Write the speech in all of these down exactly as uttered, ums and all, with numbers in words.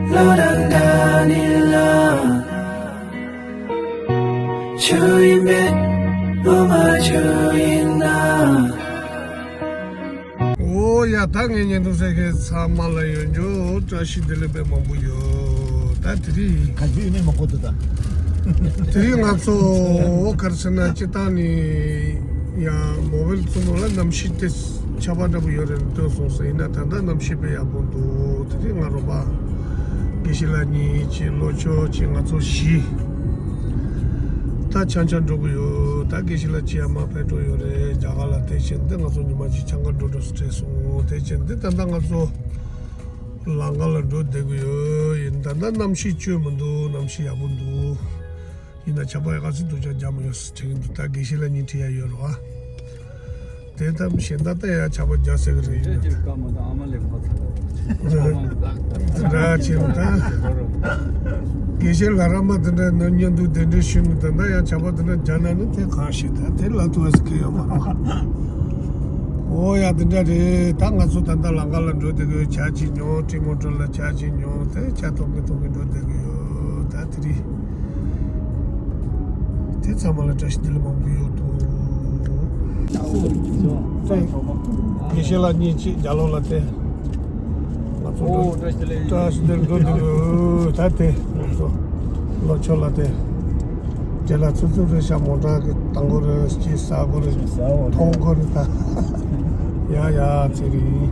བློ་རང་འདྲ་ནི་ལ། ཆུ་ཡིན་མེད་ལོ་མ་ཆུ་ཡིན་ན། ཨོ་ཡ། ད་ངའི་བརྙན་ཐུང་གཟིགས་མཁན་ཚང་མ་ལ་ཡོད་འཇོ་བཀྲ་ཤིས་བདེ་ལེགས་དཔེ་མང་པོ་ཡོད། ད་དེ་རིང་ག་ཚོད་ཡིན་མིན་མ་གོ་འདུག་ད། དེ་རིང་ང་ཚོ་ག་རེ་ཟེར་ན་སྤྱིར་བཏང་ནས་ཡང་མོ་བེལ་བཙུན་མོ་ལ་གནམ་གཤིས་དེ་ཆར་པ་འདྲ་པོ་ཡོད་རེད་སྟོན་སོང་ཟེར། ཡིན་ན་ད་ལྟ་གནམ་གཤིས་དཔེ་ཡག་པོ་འདུག་དེ་རིང་ང་རོ་པ་དགེ་བཤེས་ལགས་གཉིས་བྱས། ལོ་ཆོག་བྱས། ང་ཚོ་བཞི་ད་འཆམ་འཆམ་འགྲོ་གི་ཡོད། ད་དགེ་བཤེས་ལགས་གཅིག་ཡར་མར་ཕེབས་འགྲོ་ཡོད་རེད་རྒྱ་གར་ལ། དེ་བྱས་འདི་ང་ཚོ་ཉི་མ་གཅིག་འཆམ་ཁ་འགྲོ་འགྲོ་ཟེར་བྲིས་སོང་། དེ་བྱས་འདི་ད་ལྟ་ང་ཚོ་ལམ་ཁ་ལ་འགྲོ་བསྡད་ཀྱི་ཡོད། ཡིན་ད་ལྟ་གནམ་གཤིས་སྐྱོ་མི་འདུག་གནམ་གཤིས་ཡག་པོ་འདུག་ཡིན་ན་ཆར་པ་ཡག་ག་ཚོད་འདུག་ཅག་རྒྱག་མི་ཡོད་ཟེར་དྲན་གྱི་འདུག་ད་དགེ་བཤེས་ལགས་གཉིས་ཁྲིད་ཡ་ཡོད་རེད་བ། དེ་ལྟ་བུ་གཞན་དག་ད་ཡ་ཆར་པ་རྒྱག་ཟེར་གི་རེད། ཡིན་ན་ཅིག་ཀ་མ་ད་ཨ་མ་ལེགས་མ་ཚ་ལ་ར་ཆེན་ད། དགེ་བཤེས་ལགས་ར་མ་དེ་འདྲ་ནམ་མཉམ་དུ་གདན་འདྲེན་ཞུས་ནས་ད་ལྟ་ཡང་ཆར་པ་དེ་འདྲ་རྒྱག་ན་ནི་དེ་གང་ཞིག་ད་དེ་ལ་ཐུག་ཟེར་གི་ཡོད་མ་རེད། ཨོ་ཡ་དེ་འདྲ་རེད། ད་ང་ཚོ་ད་ལྟ་ལམ་ཁ་ལ་འགྲོ་བསྡད་གི་ཡོད། ཇ་ཅིག་ཉོ། ཊི་མོ་ཊི་ལ་ཇ་ཅིག་ཉོ། དེ་ཇ་འཐུང་གི་འཐུང་གི་འགྲོ་བསྡད་གི་ཡོད། ད་དེ་རིང་དེ་ཚང་མ་ལ་བཀྲ་ཤིས་བདེ་ལེགས་མང་པོ་ཡོད་དོ། དགེ་བཤེས་ལགས་གཉིས་ཅིག་རྒྱ་ལོ་ལ་བསྟན། ང་ཚོ་ཨོ་བཀྲ་ཤིས་བདེ་ལེགས། བཀྲ་ཤིས་བདེ་ལེགས་འགྲོ་འདུག་ཡོད། ད་དེ་ང་ཚོ་ལོ་ཆོག་ལ་བསྟན། དེ་ལ་ཚུར་ཚུར་རེ་ཤ་མོ་ཊ་གི་བཏང་གོ་རེ་སྐྱེ་ས་གོ་རེ་མཐོང་གོ་རེ་ད། ཡ་ཡ་ཚེ་རིང་།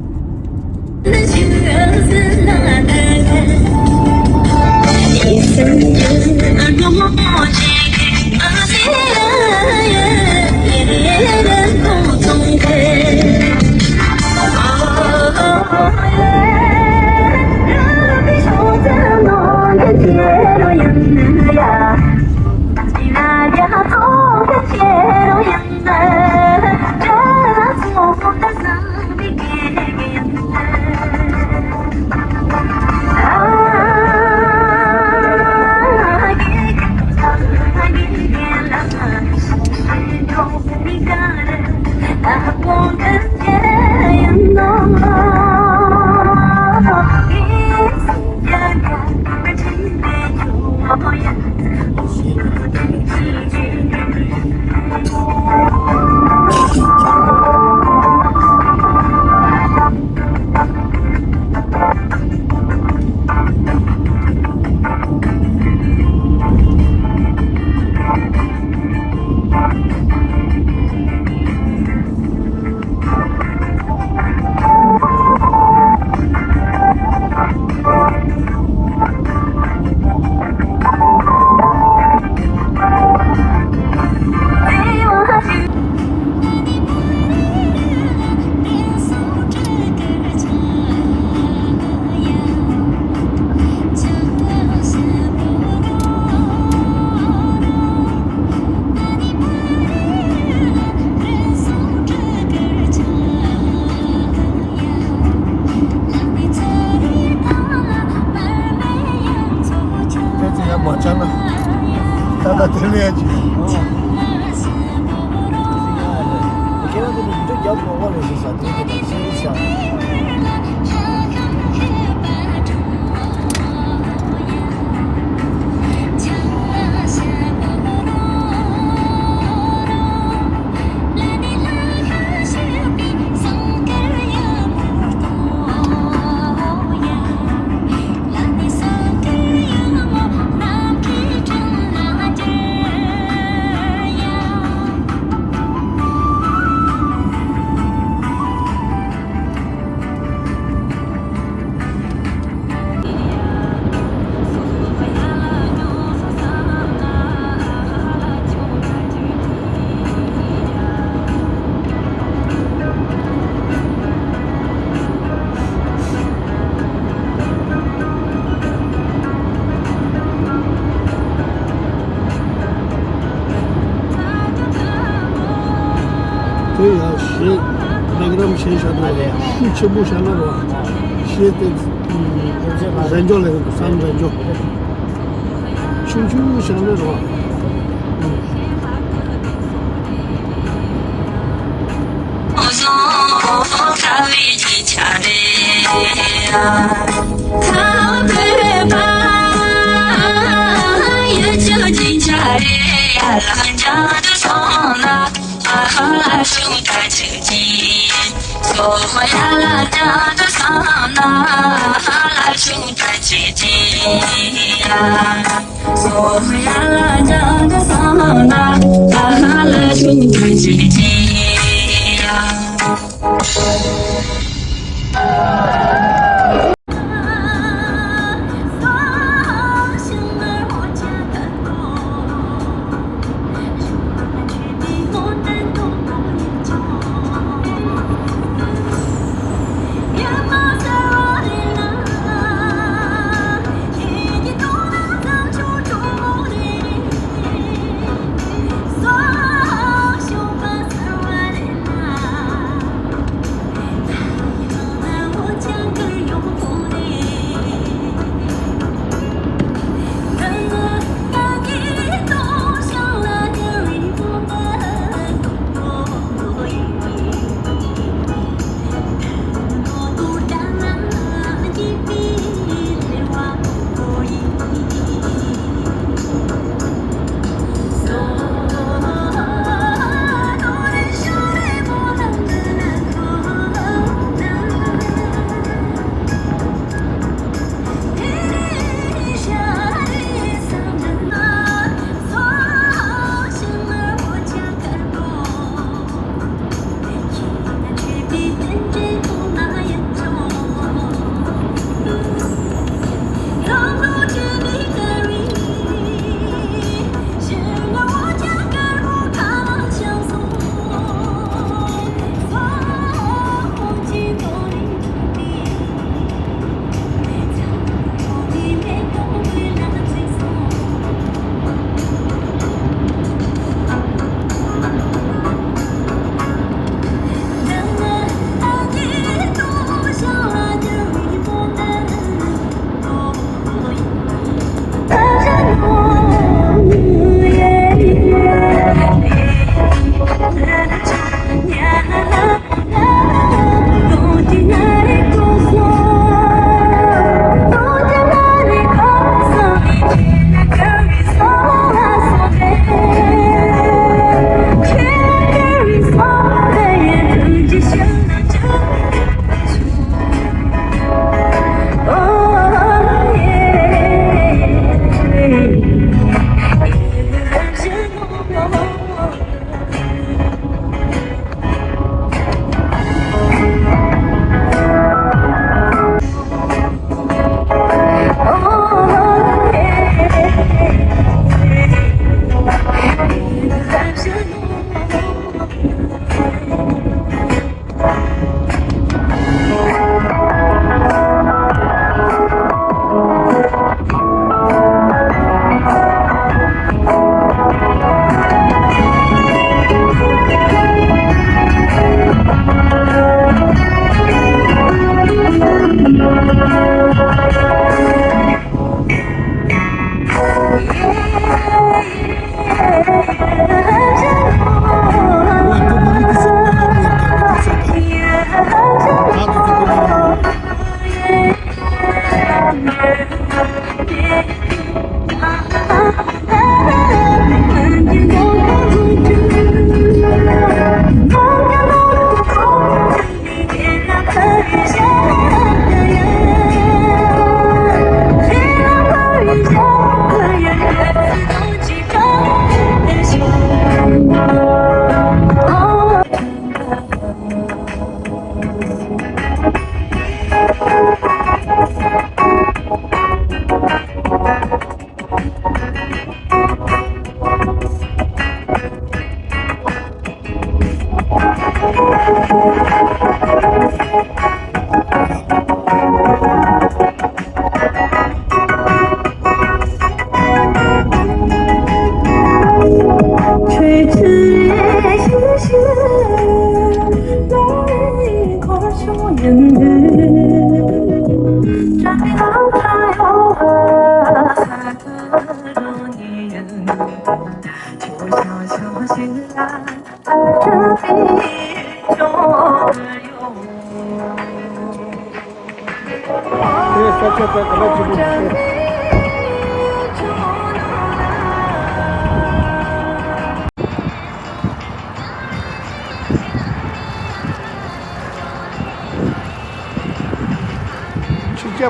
ད་ལྟ་དེ་ལས་ཀྱི། ཁྱེད་རང་ཚོ་ནི་བི་ཌིའོ་རྒྱབ་མ་དགོས་རེད་ཟེར་ས་དེ་གི་ནང་སེམས་ཤ། དེ་ཡང་གཞས་མེག་རམ་གཞས་ཤ་དང་ཤུགས་ཆེན་པོ་བཞག་ན་རོ། གཞས་དེ་རན་ཇོ་ལས་སམ་རན་ཇོ། ཆུང་ཆུང་བཞག་ན་རོ། དེ་ས་ཆ་ད་ག་ལ་ཅིག་པོ་ཞིག་སྟེ།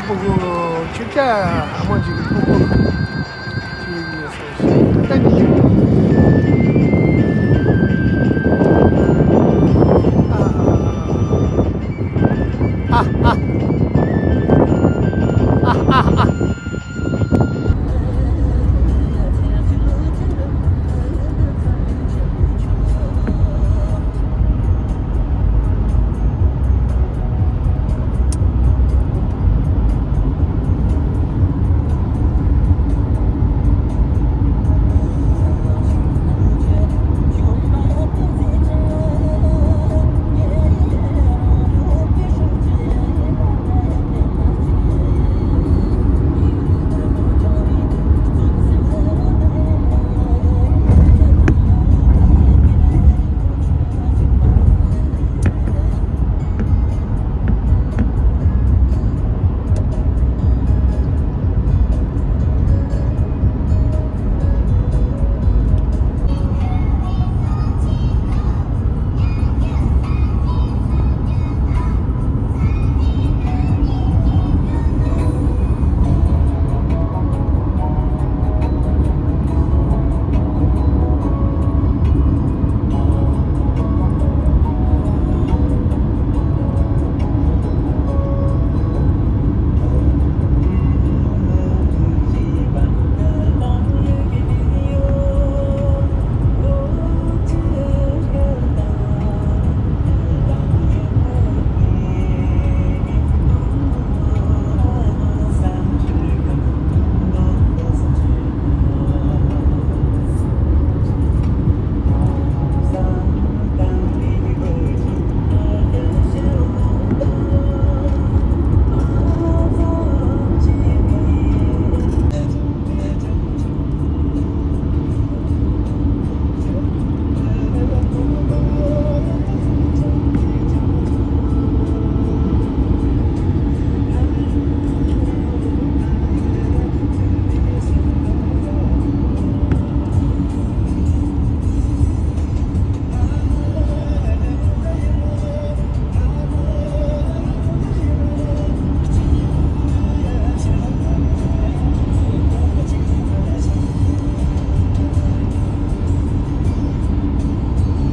ཕྲུ་གུ་ཁྱོད་ཅག་ཨ་མ་ཅིག་གི་ཕྲུ་གུ་ཅིག་ཡིན་ཟེར་ཞིག་ད་ནི་ཅིག་ཨ་ཨ་ཨ་ཨ་ཨ་ཨ།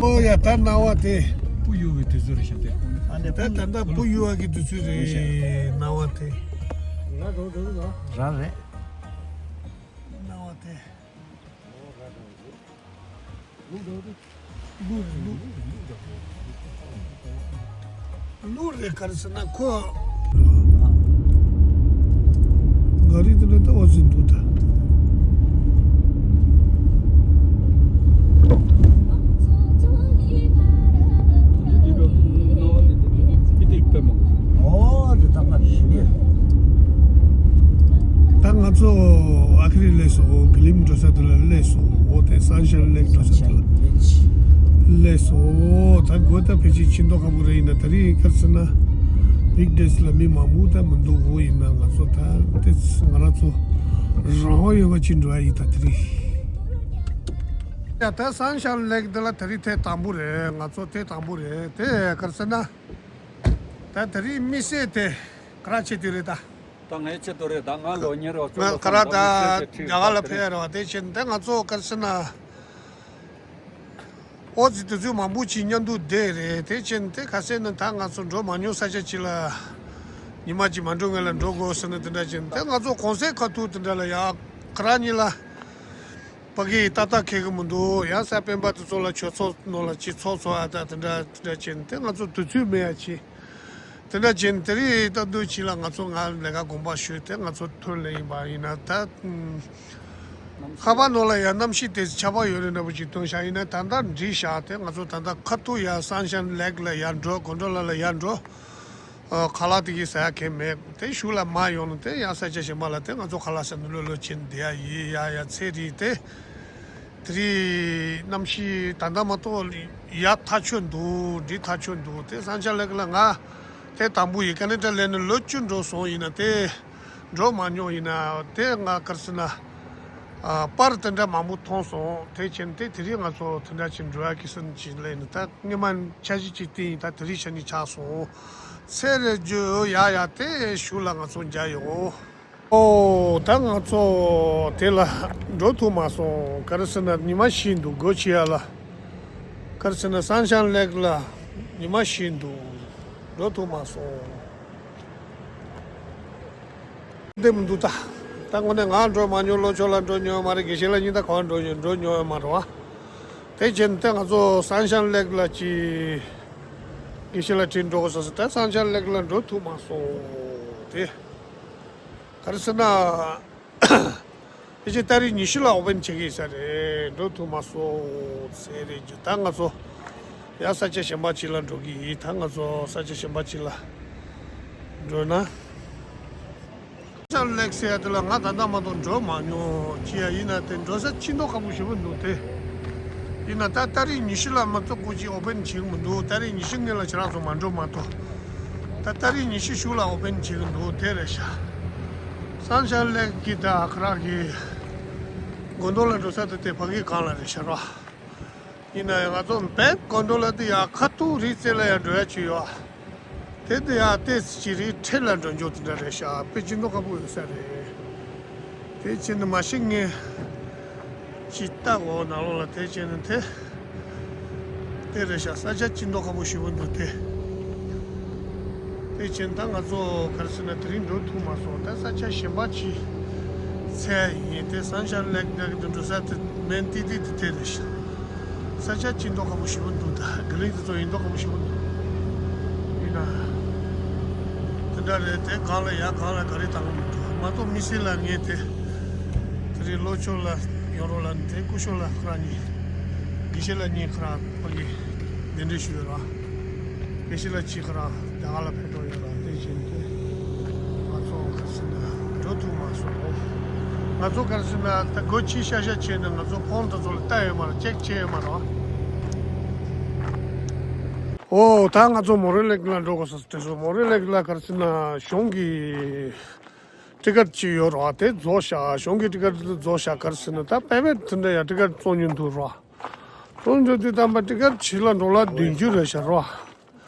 ཨོ་ཡ། ད་སྣང་བ་དེ། སྤུ་གཡུ་བའི་དུས་ཚོད་རེད་ཤག་དེ། ད་ད་ལྟ་སྤུ་གཡུ་བ་གི་དུས་ཚོད་རེད། སྣང་བ་དེ། རང་རེད། སྣང་བ་དེ། གླུ་རེད། ག་རེ་ཟེར་ན་ཁོ། ག་རེ་དེ་འདྲ་ལྟ་བ་ཟིན་འདུག་ད། འདི་འདི་འདྲ་སྣང་བ་འདི་འདི་འདི་འདི་དཔེ་མང་པོ། ཨོ་དེ་ད་ང་ཤི་ནས། ད་ང་ཚོ་ཨ་ཁ་རི་སླེབས་སོང་། གི་ལིམ་འགྲོ་ས་དེ་ལ་སླེབས་སོང་། འོ་དེ་སན་ཤའིན་ལེག་འགྲོ་ས་དེ་ལ་སླེབས་སོང་། ད་དགོད་ད་ཕལ་ཆེར་ཕྱི་མདོག་ཁ་པོ་རེད། ཡིན་ན་ད་རིང་ག་རེ་ཟེར་ན་བིག་ཌེ་ལ་མི་མང་པོ་ད་མི་འདུག་འོ་ཡིན་ན་ང་ཚོ་ད་དེ་ང་རང་ཚོ་རང་དབང་ཡོད་པ་ཅིག་འགྲོ་ཡ་ཡིན་ད་དེ་རིང་། ཡ་ད་སན་ཤའིན་ལེག་འདི་ལ་དེ་རིང་ཐེངས་དང་པོ་རེད། ང་ཚོ་ཐེངས་དང་པོ་རེད། དེ་ག་རེ་ཟེར་ན། ད་དེ་རིང་དམིགས་བསལ་དེ་ག་རེ་བྱེད་དུས་རེད་ད། ད་ངའི་ཆེད་དུ་རེད། ད་ང་ལོ་ཉེར་བ་བཅུ་ལ་ང་ག་རེ་སོང་། ད་ད་རྒྱ་གར་ལ་ཕེབས་ཡ་རེད་བ། དེ་བྱས་ནས་ད་ང་ཚོ་ག་རེ་ཟེར་ན། ཨོ་ཙི་དུས་ཚོད་མང་པོ་ཅིག་མཉམ་དུ་བསྡད་རེད། དེ་བྱས་ནས་དེ་ག་ཟེར་ན་ད་ང་ཚོ་འགྲོ་མ་མྱོང་ས་ཆ་ཅིག་ལ་ཉི་མ་གཅིག་མ་འགྲོ་སྔོན་ལ་འགྲོ་དགོས་ཟེར་ནས་དེ་འདྲ་བྱས་ནས་དེ་ང་ཚོ་གུང་སེང་ཁ་ཐུག་དེ་འདྲ་ལ་ཡ་ག་རེ་གཉིས་ལ། ཕ་གི་ཏག་ཏག་ཁེལ་གི་མི་འདུག་ཡང་ས་སྤེན་པ་དེ་ཚོ་ལ་ཆོས་ཚོགས་ནང་ལ་ཅིག་ཚོགས་ཚོགས་ཨ་ད་དེ་འདྲ་དེ་འདྲ་བྱས་ནས་དེ་ང་ཚོ་དུས་ཚོད་མེད་ཡ་ཅིག་དེ་འདྲ་བྱས་ནས་དེ་རིང་སྟབས་བདེ་ཅིག་ལ་ང་ཚོ་ང་ལས་ཀ་དགོངས་པ་ཞུས་ཏེ་ང་ཚོ་ཐོན་ལེ་ཡིན་པ་ཡིན་ན་ད། ཁ་པར་ནང་ལ་ཡ་གནམ་གཤིས་དེ་ཆར་པ་ཡོད་རེད་འདྲ་པོ་ཅིག་བཏོན་ཤག་ཡིན་ན་ད་ལྟ་འགྲིག་ཤག་དེ་ང་ཚོ་ད་ལྟ་ཁ་ཐུག་ཡ་སན་ཤའིན་ལེག་ལ་ཡར་འགྲོ། གོན་ཌོ་ལ་ལ་ཡར་འགྲོ། ཨ། ཁ་ལག་དེ་གི་ཟ་ཡ་གང་མེད། དེ་གཞུག་ལ་མར་ཡོང་ནས་དེ་ཡང་ས་ཆ་གཞན་པ་ལ་དེ་ང་ཚོ་ཁ་ལག་ཟ་ནས་ལྷོད་ལྷོད་བྱས་ནས་བསྡད་ཡ་ཡིན། ཡ་ཡ་ཚེ་རིང་དེ། དེ་རིང་གནམ་གཤིས་ད་ལྟ་མ་གཏོགས་ཡག་ཐག་ཆོད་འདུག་འགྲིག་ཐག་ཆོད་འདུག་དེ་སན་ཤའིན་ལེག་ལ་ང་དེ་དང་པོ་ཡིན། ཁ་ན་ཌ་སླེབས་ནས་ལོ་བཅུ་འགྲོ་སོང་ཡིན་ན་དེ་འགྲོ་མ་མྱོང་ཡིན་ན་དེ་ང་ག་རེ་ཟེར་ན། ཨ། པར་དེ་འདྲ་མང་པོ་མཐོང་སོང་། དེ་བྱས་ནས་དེ་དེ་རིང་ང་ཚོ་དེ་འདྲ་བྱས་འགྲོ་ཡ་གི་སེམས་ཅིག་སླེབས་ནས་ད་སྔོན་མ་འཆར་གཞི་ཅིག་བཏིང་ཡིན། ད་དེ་རིང་འཆར་གཞི་ཆགས་སོང་། ཚེ་རེ་རྒྱུ་ཡ་ཡ་དེ་ཞུ་ལ་ང་ཚོ་མཇལ་ཡོང་། ཨོ་ད་ང་ཚོ་དེ་ལ་འགྲོ་ཐུབ་མ་སོང་། ག་རེ་ཟེར་ན་ཉི་མ་ཤི་འདུག་སྒོ་ཕྱེ་ཡ་ལ། ག་རེ་ཟེར་ན་སན་ཤན་ལེག་ལ་ཉི་མ་ཤི་འདུག་འགྲོ་ཐུབ་མ་སོང་། བདེ་མི་འདུག་ད། ད་དངོས་གནས་ང་འགྲོ་མ་མྱོང་། ལྷོ་ཕྱོགས་ལ་འགྲོ་མྱོང་མ་རེད། དགེ་བཤེས་ལགས་གཉིས་ད་གང་འགྲོ་མྱོང་འགྲོ་མྱོང་ཡོད་མ་རེད་བ། དེ་བྱས་ནས་ད་ང་ཚོ་སན་ཤན་ལེག་ལ་ཅིག་དགེ་བཤེས་ལགས་ཁྲིད་འགྲོ་དགོས་ཟེར་སོང་། ད་སན་ཤན་ལེག་ལ་འགྲོ་ཐུབ་མ་སོང་། དེ་ག་རེ་ཟེར་ན། དེ་བཞིན་ཏ་རིག་ཉི་ཤུ་ལ་ཨོ་པན་བྱེད་ཀྱི་ཡིན་ས་རེད། འགྲོ་ཐུབ་མ་སོང་ཟེར་རེད་རྒྱུ། ད་ང་ཚོ་ཡང་ས་ཆ་གཞན་པ་ཅིག་ལ་འགྲོ་གི་ཡིན། ད་ང་ཚོ་ས་ཆ་གཞན་པ་ཅིག་ལ་འགྲོ་ན། སན་ཤན་ལེག་ཟེར་ཡ་དེ་ལ་ང་ད་ལྟ་མ་གཏོགས་འགྲོ་མ་མྱོང་། ཅི་ཡ་ཡིན་ན་དེ་འགྲོ་ས་ཅི་མདོག་ཁ་པོ་ཞེ་པོ་འདུག་དེ་ཡིན་ན་ད་ཏ་རིག་ཉི་ཤུ་ལ་མ་གཏོགས་སྒོ་ཅིག་ཨོ་པན་བྱེད་ཀྱི་མི་འདུག་ཏ་རིག་ཉི་ཤུ་སྔོན་ལ་ཁྱེད་རང་ཚོ་མ་འགྲོ་མ་གཏོགས། ད་ཏ་རིག་ཉི་ཤུ་གཞུག་ལ་ཨོ་པན་བྱེད་ཀྱི་འདུག་དེ་རེད་ཤག་སན་ཤན་ལེག་གི་ད་ཁ་རག་གི་མགོ་འདོགས་ལ་འགྲོ་ས་དེ་དེ་ཕ་གི་སྒང་ལ་རེད་ཤག་རོ། ཡིན་ན་ཡང་ང་ཚོ་བེབ་མགོ་འདོགས་ལ་དེ་ཡང་ཁ་ཐུག་རི་རྩེ་ལ་ཡང་འགྲོ་ཡ་ཅིག་ཡོད། དེ་དེ་ཡང་ཏོག་ཙམ་ཅིག་རི་འཕྲེད་ལ་འགྲོ་འཇུག་དེ་འདྲ་རེད་ཤག་དཔེ་ཅི་མདོག་ཁ་པོ་ཡོད་ས་རེད། དེ་བྱས་ནས་མ་གཞི་ངས་ཅིག་ལྟ་གོ་ནང་ལོགས་ལ། དེ་བྱས་ནས་དེ་དེ་རེད་ཤག་ས་ཆ་ཅི་མདོག་ཁ་པོ་ཞེ་པོ་འདུག་དེ། དེ་བྱས་ནས་ད་ང་ཚོ་ག་རེ་ཟེར་ན་དེ་རིང་འགྲོ་ཐུབ་མ་སོང་། ད་ས་ཆ་གཞན་པ་ཅིག་འཚོལ་ཡིན། དེ་སན་ཤན་ལེག་འདྲ་གི་འགྲོ་ས་དེ་མན་ཏིག་ཏིག་དེ་དེ་རེད་ཤག་ས་ཆ་ཅི་མདོག་ཁ་པོ་ཞེ་པོ་འདུག་ད་དགེ་ལེགས་དེ་ཚོ་ཡིན་མདོག་ཁ་པོ་ཞེ་པོ་འདུག་ཡིན་ན། དེ་འདྲ་རེད། དེ་གང་ལ་ཡ་གང་ལ་ག་རེ་བཏང་གི་མི་འདུག་མ་གཏོགས་མི་སེར་ལ་ངས་དེ་དེ་རིང་ལྷོ་ཕྱོགས་ལ་ཡོང་རོགས་ལ་དེ་སྐུ་ཞབས་ལ་ཁོ་རང་གཉིས་དགེ་བཤེས་ལགས་གཉིས་ཁོ་རང་ཕ་གི་གདན་འདྲེན་ཞུས་ཡོད་ར། དགེ་བཤེས་ལགས་གཅིག་ཁོ་རང་རྒྱ་གར་ལ་ཕེབས་འགྲོ་ཡོད་ར། དེ་བཞིན་དུ་ང་ཚོ་ག་རེ་ཟེར་ན་འགྲོ་ཐུབ་མ་སོང་། ང་ཚོ་ག་རེ་ཟེར་ན་ད་སྒོ་ཕྱེ་ཤག་ཤག་བྱས་ནས་ང་ཚོ་ཕོན་དེ་ཚོ་ལ་བལྟ་ཡོད་མ་རེད། ཅེག་བྱས་ཡོད་མ་རེད། ཨོ་ད་ང་ཚོ་མོ་རེ་ལེག་ལ་འགྲོ་དགོས་ས་དྲན་སོང་། མོ་རེ་ལེག་ལ་ག་རེ་ཟེར་ན་གཞུང་གི་ཊི་ཀེ་ཊི་ཅིག་ཡོད་ར། དེ་རྫོགས་ཤག་གཞུང་གི་ཊི་ཀེ་ཊི་དེ་རྫོགས་ཤག་ག་རེ་ཟེར་ན་ད་པེ་མེན་ཊི་དེ་འདྲ་ཡ་ཊི་ཀེ་ཊི་བཙོང་མྱོང་འདུག་ར། བཙོང་འགྲོ་དུས་ཙམ་པ་ཊི་ཀེ་ཊི་ཕྱི་ལ་ཌོ་ལར་བདུན་ཅུ་རེད་ཤག་ར།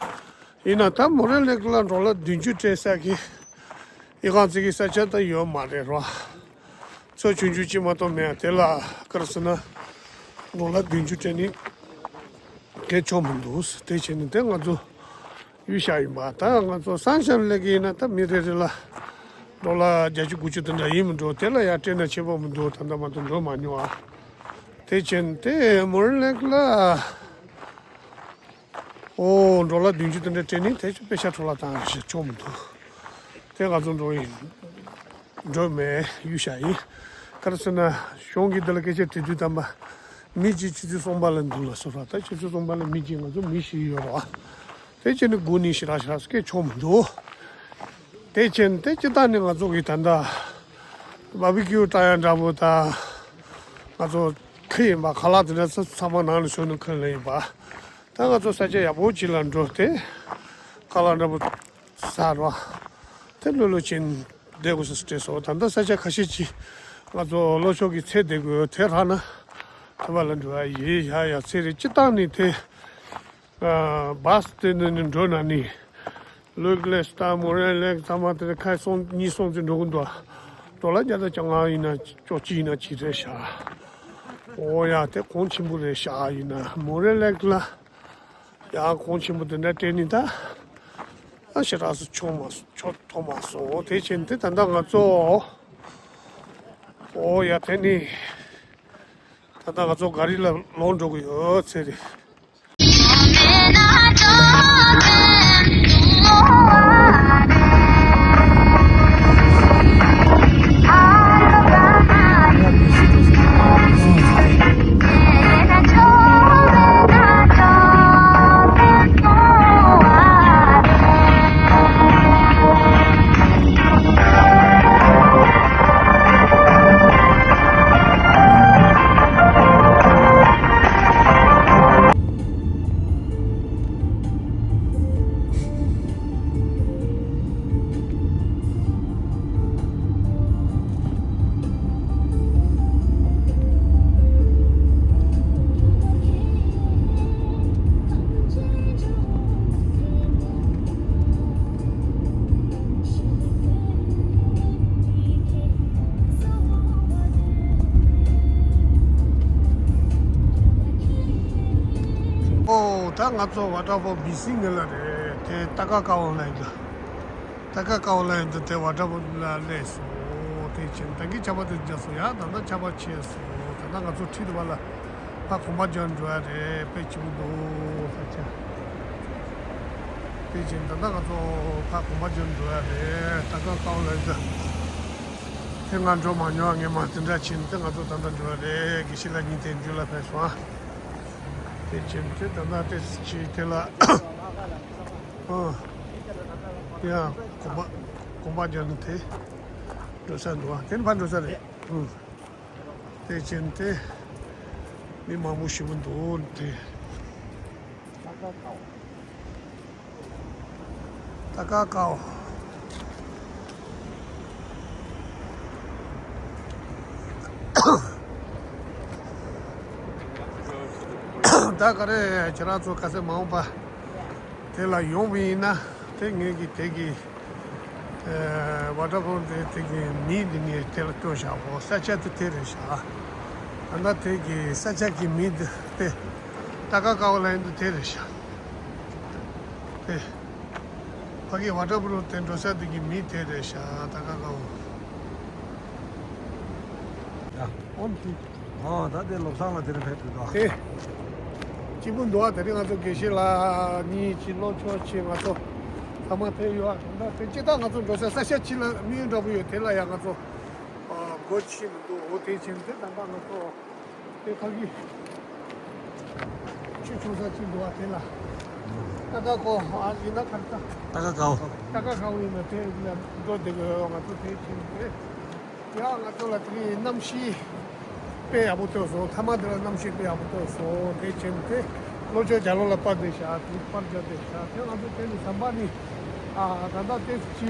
ཡིན་ན་ད་མོ་རེ་ལེག་ལ་ཌོ་ལར་བདུན་ཅུ་སྤྲད་ས་གི་ཡི་གང་ཚིག་གི་ས་ཆ་ད་ཡོད་མ་རེད་ར། ཚོ་ཆུང་ཆུང་ཅིག་མ་གཏོགས་མེད། དེ་ལ་ག་རེ་ཟེར་ན་ཌོ་ལར་བདུན་ཅུ་སྤྲད་ནི་གལ་ཆོག་མི་འདུག་དེ་བྱས་ནས་དེ་ང་ཚོ་གཡུལ་ཤག་ཡིན་པ། ད་ང་ཚོ་སན་ཤན་ལེག་ཡིན་ན་ད་མི་རེ་རེ་ལ་ཌོ་ལར་བརྒྱད་ཅུ་དགུ་བཅུ་དེ་འདྲ་ཡིན་མི་འགྲོ། དེ་ལ་ཡ་སྤྲད་ན་ཆེ་བོ་མི་འདུག་ད་ལྟ་མ་གཏོགས་འགྲོ་མ་མྱོང་ཨ། དེ་བྱས་ནས་དེ་མོ་རེ་ལེག་ལ། ཨོ་ཌོ་ལར་བདུན་ཅུ་དེ་འདྲ་སྤྲད་ནི་དེ་ཚོ་པེ་ཤ་འཕྲོ་བརླག་བཏང་ཞེས་ཆོག་མི་འདུག་དེ་ང་ཚོ་འགྲོ་ཡིན། འགྲོ་མེད་གཡུལ་ཤག་ཡིན། ག་རེ་ཟེར་ན་གཞུང་གི་འདི་ལ་སྐད་ཆ་དྲི་དུས་ཙམ་པ་མི་གཅིག་ཆུ་ཚོད་གསུམ་པ་ལ་འདུག་ལ་སོ་ར། ད་ཆུ་ཚོད་གསུམ་པ་ལ་མི་གཅིག་ང་ཚོ་མི་ཞིག་ཡོད་ར། དེ་བྱས་ནས་སྒུག་ནི་ཞེ་དྲག་ཞེ་དྲག་སྐད་ཆོག་མི་འདུག་དེ་བྱས་ནས་དེ་སྤྱིར་བཏང་ནས་ང་ཚོ་གི་ད་ལྟ་བར་བི་ཀིའུ་སྤྲད་ཡ་འདྲ་པོ་ད་ང་ཚོ་ཁུར་ཡིན་པ། ཁ་ལག་དེ་འདྲ་ཚང་མ་ནང་ནས་བཟོས་ནས་ཁུར་ལེན་ཡིན་པ། ད་ང་ཚོ་ས་ཆ་ཡག་པོ་ཅིག་ལ་འགྲོ་སྟེ་ཁ་ལག་འདྲ་པོ་ཟ་རོགས། དེ་ལྷོད་ལྷོད་བྱས་བསྡད་དགོས་ས་སྤྲད་སོང་། ད་ལྟ་ས་ཆ་ཁ་ཤས་ཅིག་ང་ཚོ་ལྷོ་ཕྱོགས་ཀྱི་ཚལ་བསྡད་དགོས། དེ་རག་ན་ཐོན་པ་ལ་འགྲོ་ཡ་ཡིན། ཡ་ཡ་ཚལ་རེད། སྤྱིར་བཏང་ནི་དེ་ཨ་བཱས་དེ་ནས་ནི་འགྲོ་ན་ནི་ལོ་ཀི་ལེག་དང་མོ་རེ་ལེག་ཚང་མ་དེ་ཁ་སོང་གཉིས་སོང་ཙམ་འགྲོ་གི་འདུག་ཌོ་ལར་བརྒྱ་དང་བཅོ་ལྔ་ཡིན་ན་བཅུ་གཅིག་ཡིན་ན་གཅིག་རེད་ཤག་ཨོ་ཡ་དེ་གོང་ཆེན་པོ་རེད་ཤག་ཡིན་ན་མོ་རེ་ལེག་ལ་ཡང་གོང་ཆེན་པོ་དེ་འདྲ་སྤྲད་ནི་ད་ཨ་ཞེ་དྲག་སུ་ཆོག་མ་ཆོག་ཐོག་མ་སོང་། དེ་བྱས་ནས་དེ་ད་ལྟ་ང་ཚོ་ཨོ་ཡ་དེ་ནི་ད་ལྟ་ང་ཚོ་ག་རི་ལ་ལོག་འགྲོ་གི་ཡོད་ཚེ་རེད། ད་ང་ཚོ་ཝ་ཊར་ཕོལ་བི་སི་ངོས་ལ་རེད། དེ་ཏ་ཀ་ཀའོ་ལ་ཡིན་ད། ཏ་ཀ་ཀའོ་ལ་ཡིན་ད། དེ་ཝ་ཊར་ཕོལ་ལ་སླེབས་སོང་། དེ་ཕྱིན་ད་གིན་ཆར་པ་དེ་རྒྱག་སོང་། ཡ་ད་ལྟ་ཆར་པ་ཆད་སོང་། ད་ལྟ་ང་ཚོ་ཁྲིད་དུ་བ་ལ་ཕར་གོམ་པ་རྒྱག་འགྲོ་ཡ་རེད། དཔེ་སྐྱིད་པོ་འདུག་ས་ཆ། དེ་ཕྱིན་ད་ལྟ་ང་ཚོ་ཕར་གོམ་པ་རྒྱག་འགྲོ་ཡ་རེད། ཏ་ཀ་ཀའོ་ལ་ཡིན་ད། དེ་ང་འགྲོ་མ་མྱོང་། ངས་མ་དེ་འདྲ་ཕྱིན་ད། ང་ཚོ་ད་ལྟ་འགྲོ་ཡ་རེད། དགེ་བཤེས་ལགས་གཉིས་དེ་མཇུག་ལ་ཕེབས་སོང་ཨ། དེ་ཕྱིན་དེ་ད་ལྟ་དེ་ཅི་དེ་ལ་ཨ་ཡ་གོམ་པ་གོམ་པ་རྒྱག་ནི་དེ་འགྲོ་ས་འདུག་ཨ། དེ་ནི་ཕར་འགྲོ་ས་རེད། ཨུ། དེ་ཕྱིན་དེ་མི་མང་པོ་ཞེ་པོ་འདུག་དེ། ཏ་ཀ་ཀའོ། ད་ག་རེ་ཁྱེད་རང་ཚོ་ག་ཚོད་མ་འོངས་པ་དེ་ལ་ཡོང་བ་ཡིན་ན། དེ་ངེད་ཀྱི་དེ་གི་ཝ་ཊར་ཕོལ་དེ་དེ་གི་མིང་དེ་ངས་དེ་ལ་སྟོན་བཞག་གོ། ས་ཆ་དེ་དེ་རེད་ཤག་ད་ལྟ་དེ་གི་ས་ཆ་གི་མིང་དེ་དེ་ཏ་ཀ་ཀའོ་ལ་ཡིན་དུ་དེ་རེད་ཤག་དེ་ཕ་གི་ཝ་ཊར་ཕོལ་དེ་འགྲོ་ས་དེ་གི་མིང་དེ་རེད་ཤག་ཏ་ཀ་ཀའོ། ཡ། ཨོ་ནི། ཨོ་ད་དེ་བློ་བཟང་ལ་དེ་རིང་ཕེབས་དུས་དང་། དེ། སྐྱིད་པོ་འདུག་ཨ། དེ་རིང་ང་ཚོ་དགེ་བཤེས་ལགས་གཉིས་ཀྱི་སློབ་ཆོས་ཆེད་ང་ཚོ་ཚང་མ་ཕེབས་ཡོད་ཨ། ད་དེ་སྤྱིར་བཏང་ང་ཚོ་འགྲོ་ས་ས་ཆ་ཕྱི་ལ་མིན་འདྲ་པོ་ཡོད། དེ་ལ་ཡང་ང་ཚོ་ཨ་སྒོ་ཕྱེ་མི་འདུག་འོ་དེ་ཕྱིན་དེ་ད་ལྟ་ང་ཚོ་དེ་ཕ་གི་ཆུ་ཆུང་ས་ཅིག་འདུག་ཨ། དེ་ལ་ཏ་ཀ་ཀའོ་ཨ་ཡིན་ན་ག་རེ་ད། ཏ་ཀ་ཀའོ། ཏ་ཀ་ཀའོ་ཡིན་ན་དེ་ལ་འགྲོ་བསྡད་དགོས། ང་ཚོ་དེ་ཕྱིན་དེ། ཡང་ང་ཚོ་ལ་དེ་རིང་གནམ་གཤིས་དཔེ་ཡག་པོ་ཐོན་སོང་། མཐའ་མ་དེ་ལ་གནམ་གཤིས་དཔེ་ཡག་པོ་ཐོན་སོང་། དེ་བྱས་ནས་དེ་ལྷོ་ཕྱོགས་རྒྱ་ལོ་ལ་སྤར་བསྡད་བཞག་དེ་སྤར་རྒྱག་བསྡད་བཞག་དེ་ང་ཚོ་དེ་ནས་ཟམ་པ་ནི་ཨ་ད་ལྟ་དེ་ཅི་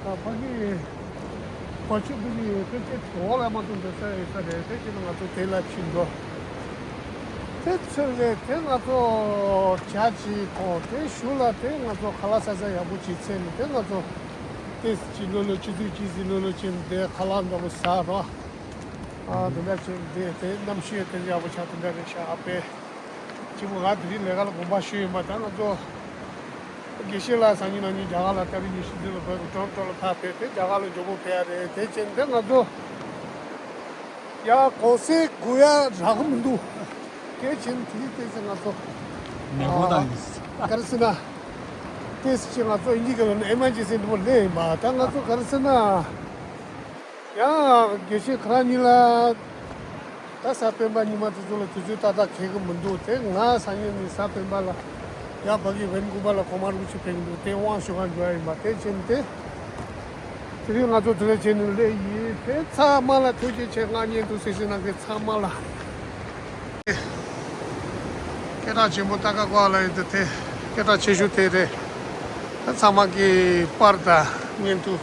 ཨ་ཕ་གི་བ་ཕྱུགས་དེ་ནི་དཔེ་ཆ་འོག་ལ་མ་ཐོན་འགྲོ་ས་ཡོད་ས་རེད། དེ་བྱས་ན་ང་ཚོ་དེ་ལ་ཕྱིན་འགྲོ། དེ་ཚོད་རེད། དེ་ང་ཚོ་བྱ་ཅིག་གོ། དེ་གཞུག་ལ་དེ་ང་ཚོ་ཁ་ལག་ཟ་ས་ཡག་པོ་ཅིག་འཚོལ་ནས་དེ་ང་ཚོ་ཏེས་ཅིག་ལོ་ལོ་ཆུ་ཚོད་གཅིག་ཙམ་ལོ་ལོ་ཕྱིན་དེ་ཁ་ལག་འདྲ་པོ་ཟ་རོགས། ཨ་དེ་འདྲ་བྱས་དེ་དེ་གནམ་གཤིས་དེ་ཡག་པོ་ཆགས་དེ་འདྲ་རེད་ཤག་ཨ་ཕས་གཅིག་པུ་ང་དེ་རིང་ལས་ཀ་ལ་དགོངས་པ་ཞུས་ཡིན་པ། ད་ང་ཚོ་དགེ་བཤེས་ལགས་སང་ཉིན་གནངས་ཉིན་རྒྱ་གར་ལ་ཏ་རིག་ཉི་ཤུ་རྩ་གཅིག་ལ་བོད་ཀྱི་ཀྲོང་ཀྲོ་ལ་ཕར་ཕེབས་ཏེ་རྒྱ་གར་ལ་མགྱོགས་པོ་ཕེབས་ཡ་རེད། དེ་བྱས་དེ་ང་ཚོ་ཡ་གོང་ཚད་སྒུག་ཡ་རག་གི་མི་འདུག་དེ་བྱས་ནས་དེ་རིང་ཏོག་ཙམ་ང་ཚོ་མེ་འཁོར་དང་ཡིན། ག་རེ་ཟེར་ན། ཏོག་ཙམ་ཅིག་ང་ཚོ་ཨིན་ཇི་སྐད་ལ་ཨེ་མར་ཇེན་སི་འདྲ་པོ་སླེབས་ཡིན་པ། ད་ང་ཚོ་ག་རེ་ཟེར་ན། ཡང་དགེ་བཤེས་ཁོ་རང་གཉིས་ལ་ད་གཟའ་སྤེན་པ་ཉི་མ་དེ་ཚོ་ལ་དུས་ཚོད་ཏག་ཏག་འཁེལ་གི་མི་འདུག་དེ་ང་སང་ཉིན་ནས་གཟའ་སྤེན་པ་ལ་ཡང་ཕ་གི་ཝེན་ཀུ་བར་ལ་གོང་མ་རིན་པོ་ཆེ་ཕེབས་ཀྱི་འདུག་དེ་དབང་ཞུ་གར་འགྲོ་ཡ་ཡིན་པ། དེ་བྱས་ནས་དེ། དེ་རིང་ང་ཚོ་དེ་ལ་བྱས་ནས་སླེབས་ཡིན། དེ་ཚང་མ་ལ་ཐུགས་རྗེ་ཆེ། ང་བརྙན་ཐུང་གཟིགས་གཟིགས་གནང་མཁན་ཚང་མ་ལ། སྐད་གྲགས་ཆེན་པོ་ཏ་ཀ་ཀའོ་ལ་ཡོད་དེ་དེ་སྐད་གྲགས་ཆེ་ཤོས་དེ་རེད། ད་ཚང་མ་གིས་པར་དང་བརྙན་ཐུང་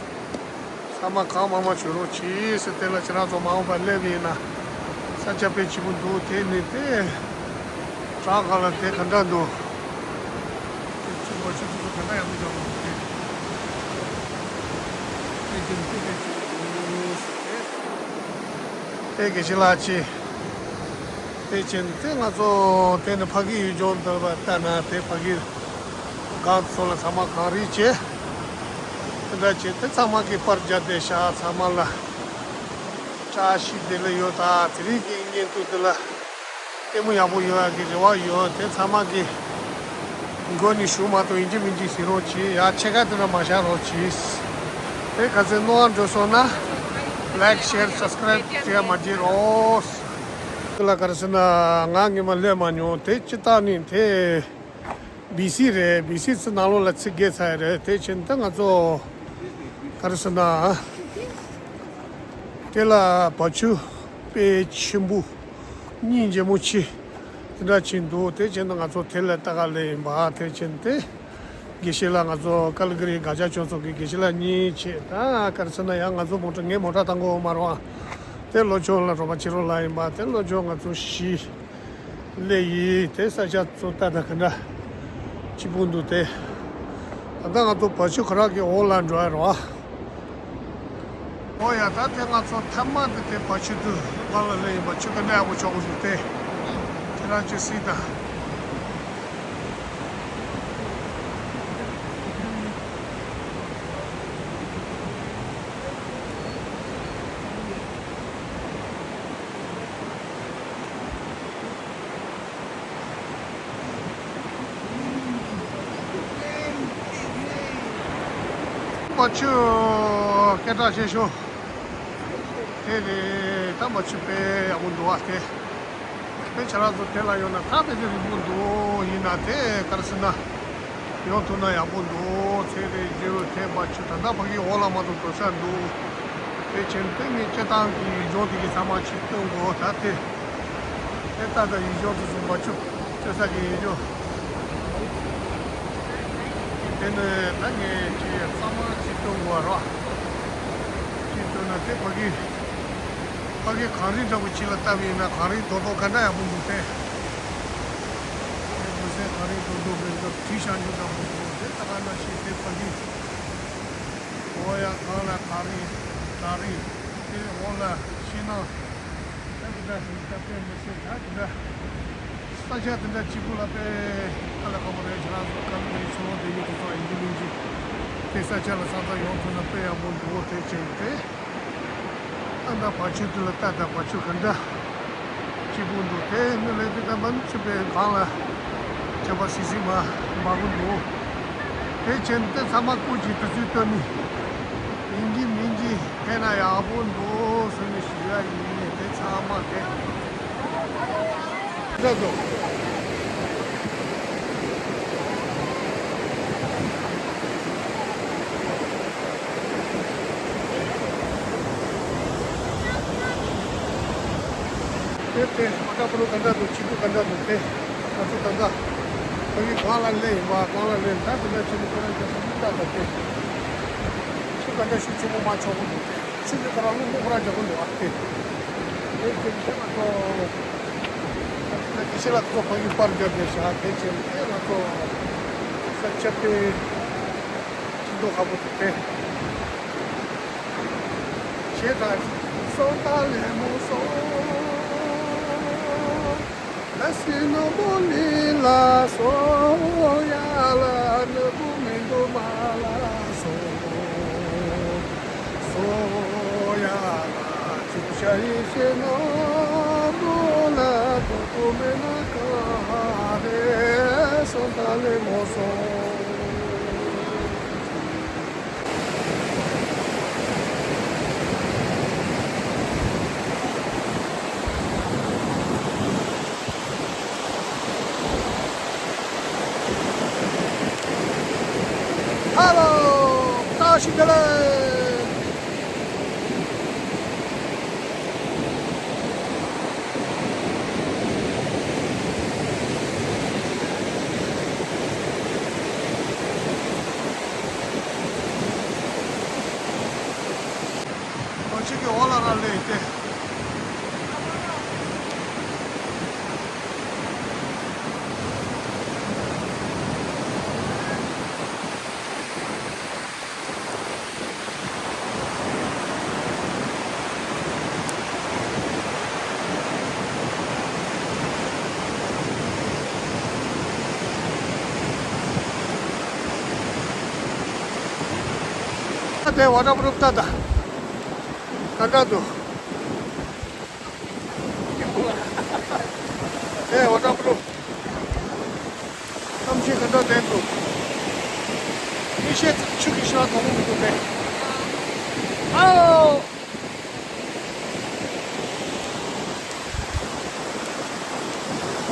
ཚང་མ་གང་མང་མང་བྱུང་རོགས་གྱིས་ཟེར། དེ་ལ་ཁྱེད་རང་ཚོ་མ་འོངས་པ་སླེབས་ཡིན་ན་ས་ཆ་དཔེ་སྐྱིད་པོ་འདུག་དེ་ནི་དེ་བྲག་སྒང་ལ་དེ་ག་འདྲ་འདུག་དེ་ཆུ་བོ་ཆུ་ཚོད་ག་འདྲ་ཡག་པོ་རྒྱག་གི་འདུག་དེ་དེ་དེ་དེ་དཔེ་སྐྱིད་པོ་འདུག་ཟེར་དེ། དེ་དགེ་བཤེས་ལགས་ཀྱིས་དེ་བྱས་ནས་དེ་ང་ཚོ་དེ་ནི་ཕ་གི་ཡུལ་ལྗོངས་འདི་ལ་ལྟ་ན་དེ་ཕ་གི་སྒང་ཚོ་ལ་ཚང་མ་གངས་རི་བྱས། དེ་འདྲ་བྱས་དེ་ཚང་མ་གིས་པར་རྒྱབ་བསྡད་ཤག་ཚང་མ་ལ་བཀྲ་ཤིས་བདེ་ལེགས་ཡོད། ད་དེ་རིང་གི་བརྙན་ཐུང་འདི་ལ་ལྟད་མོ་ཡག་པོ་ཡོང་ཡག་གི་རེ་བ་ཡོད། དེ་ཚང་མ་གིས་མགོ་ནས་གཞུག་མ་གཏོགས་ཡིན་གཅིག་མིན་གཅིག་གཟིགས་རོགས་གྱིས། ཡ་ཕྱེད་ཀ་དེ་འདྲ་མ་བཞག་རོགས་གྱིས། དེ་ག་ཚོད་རྣོ་བ་འགྲོ་སོང་ན་ལའིཀ་ཤེར་སབ་སི་ཀ་རའིབ་བྱེད་ཡ་མ་བརྗེད་རོགས། དེ་ལ་ག་རེ་ཟེར་ན་ང་སྔོན་མ་སླེབས་མ་མྱོང་། དེ་སྤྱིར་བཏང་ནི་དེ་བི་སི་རེད། བི་སི་ཚོ་ནང་ལོགས་ལ་ཚུད་བསྡད་ཚར་ཡ་རེད། དེ་བྱས་ནས་ད་ང་ཚོ་ག་རེ་ཟེར་ན་དེ་ལ་བ་ཕྱུགས་དཔེ་ཆེན་པོ་སྙིང་རྗེ་མོ་ཆེ་དེ་འདྲ་ཅིག་འདུག་དེ་བྱས་ནས་ང་ཚོ་དེ་ལ་ལྟ་ག་སླེབས་ཡིན་པ། དེ་བྱས་ནས་དེ་དགེ་བཤེས་ལགས་ང་ཚོ་ཀལ་ག་རི་དགག་བྱ་སྤྱོད་ཚོགས་ཀྱི་དགེ་བཤེས་ལགས་གཉིས་བྱས། ད་ག་རེ་ཟེར་ན་ཡང་ང་ཚོ་མོ་ཊ་ངའི་མོ་ཊ་བཏང་དགོས་མ་རེད་པ། དེ་ལྷོ་ཕྱོགས་ལ་རོགས་པ་བྱེད་རོགས་ལབ་ཡིན་པ། དེ་ལྷོ་ཕྱོགས་ང་ཚོ་བཞི་སླེབས་ཡིན། དེ་ས་ཆ་ཚོ་ལྟ་ད་ག་འདྲ་སྐྱིད་པོ་འདུག་དེ་ད་ལྟ་ང་ཚོ་བ་ཕྱུགས་ཁོ་རང་གི་འོག་ལ་འགྲོ་ཡ་རེད་པ། ཨོ་ཡ། ད་དེ་ང་ཚོ་མཐའ་མ་དེ་དེ་བ་ཕྱུགས་དུ་སྒང་ལ་སླེབས་ཡིན་པ། ཆུ་ག་འདྲ་ཡག་པོ་ཆགས་ཀྱི་འདུག་དེ་ཁྱེད་རང་ཚོས་གཟིགས་དང་། བ་ཆུ་སྐད་གྲགས་ཆེ་ཤོས་དེ་རེད། ད་བ་ཆུ་དཔེ་ཡག་པོ་འདུག་བ། དེ་དཔེ་ཆ་རག་ཚོ་དེ་ལ་ཡོང་ན་ད་དཔེ་དེ་རིང་པོ་འདུག་ཡིན་ན་དེ་ག་རེ་ཟེར་ན། ཡོང་ཐུབ་ན་ཡག་པོ་འདུག་ཚེ་རིང་རྒྱུ་དེ་བ་ཆུ་ད་ལྟ་ཕ་གི་འོག་ལ་མ་གཏོགས་འགྲོ་ས་འདུག་དེ་བྱས་ནས་དེ་ངས་སྤྱིར་བཏང་གི་ཡུལ་ལྗོངས་དེ་གི་ཚང་མ་ཅིག་སྟོན་དགོས། ད་དེ་དེ་ལྟ་ད་ཡུལ་ལྗོངས་དེ་ཚོ་བ་ཆུ་སྤྱོད་ས་གི་ཡུལ་ལྗོངས། དེ་ནས་ད་ངས་ཅིག་གཙང་མ་ཅིག་སྟོན་དགོས་རོགས། ཅིག་སྟོན་ན་དེ་ཕ་གི་ཕ་གི་གངས་རི་འདྲ་པོ་ཅིག་ལ་ལྟ་བ་ཡིན་ན་གངས་རི་རྡོག་རྡོག་ག་འདྲ་ཡག་པོ་འདུག་སྟེ། དེ་མི་ཚེ་གངས་རི་རྡོག་རྡོག་གི་འདུག་དྲི་ཤ་འཇུ་འདྲ་པོ་འདུག་དེ་ལྟ་ག་ན་ཤི་དེ་ཕ་གི་འོ་ཡ་གངས་ལ་གངས་རི་བྲག་རི་དེ་འོག་ལ་ཤིང་ནགས། ད་འདི་འདྲ་ཞིག་ད་དཔེ་མི་སྲིད་ད་འདི་འདྲ། ས་ཆ་འདི་འདྲ་གཅིག་པུ་ལ་དཔེ་ཁ་ལ་ཁ་པོ་རེད། ཁྱེད་རང་ཚོ་ཁ་ལ་རེད། ཆུ་བོ་དེ་ཡོད་དེ་ཚོ་ཡིན་གྱི་མིན་གྱི་དེ་ས་ཆ་ལ་ས་མཚམས་ཡོང་ཐུབ་ན་དཔེ་ཡག་པོ་འདུག་དེ་བྱས་ཏེ་ད་ད་བ་ཆུ་དེ་ལ་ལྟ། ད་བ་ཆུ་ག་འདྲ་གཅིག་པུ་འདུག་དེ་ནི་ལས་དེ་ད་མ་ནི་ཆུ་པའི་སྒང་ལ་ཁྱབ་པ་སིལ་སིལ་མ་འབར་གི་འདུག་དེ་བྱས་ཏེ་ཚང་མ་སྐུ་མཁྱེན་དུས་ཚོད་བཏོན་ནས་ཡིན་གྱི་མིན་གྱི། ཕན་ན་ཡག་པོ་འདུག་ཟེར་ནས་ཞུ་ཡ་ཡིན། དེ་ཚང་མ་དེ་འདྲ་འདུག་དེ་དེ་མ་འདྲ་པོ་ག་འདྲ་འདུག་སྐྱིད་པོ་ག་འདྲ་འདུག་དེ་ང་ཚོ་ད་ལྟ་ཕ་གི་སྒང་ལ་སླེབས་ཡིན་པ། སྒང་ལ་སླེབས། ད་དེ་འདྲ་བྱས་ནས་ཁོ་རང་རྒྱབ་ས་མི་ལྟ་ད་དེ་ཆུ་ག་འདྲ་ཞིག་ཆེན་པོ་མ་ཆོག་གི་འདུག་ཆུ་དེ་ཁོ་རང་རླུང་ཁོ་རང་རྒྱག་གི་འདུག་ཨ་དེ། དེ་དེ་དེ་ང་ཚོ་དེ་ཤེས་ལ་ཚོ་ཕ་གི་པར་རྒྱབ་བསྡད་ཤག་དེ་བྱས་ནས་དེ་ང་ཚོ་ས་ཆ་དེ་ཤིང་ཏོག་ཁ་པོ་འདུག་དེ་ཞེས་དང་སོ་ཏ་ལེ་མོ་སོ། ལ་སི་ནོ་མོ་ལི་ལ་སོ་ཡ་ལ་ནི་བུ་མི་འདུག་མ་ལ་སོ། སོ་ཡ་ལ་ཅུ་ཤ་ཡི་ཤེ་ནོ་མོ་ལ་དུ་དུ་མེ་ན་ཀ་རེ་སོ་ཏ་ལེ་མོ་སོ། ཧ་ལོ། བཀྲ་ཤིས་བདེ་ལེགས། ཁོ་གཅིག་གི་འོག་ལ་ར་ལེ་ཏེ། དེ་ཝ་ཊར་པུ་རུབ་ལྟ་ད། ག་འདྲ་འདུག་དེ་ཝ་ཊར་པུ་རུབ། གཏམ་བཤད་ག་འདྲ་བསྟན་འདུག་མི་ཤེས་ཚིག་ཆུ་གི་ཤ་དོག་མོ་མི་འདུག་སྟེ། ཨའོ།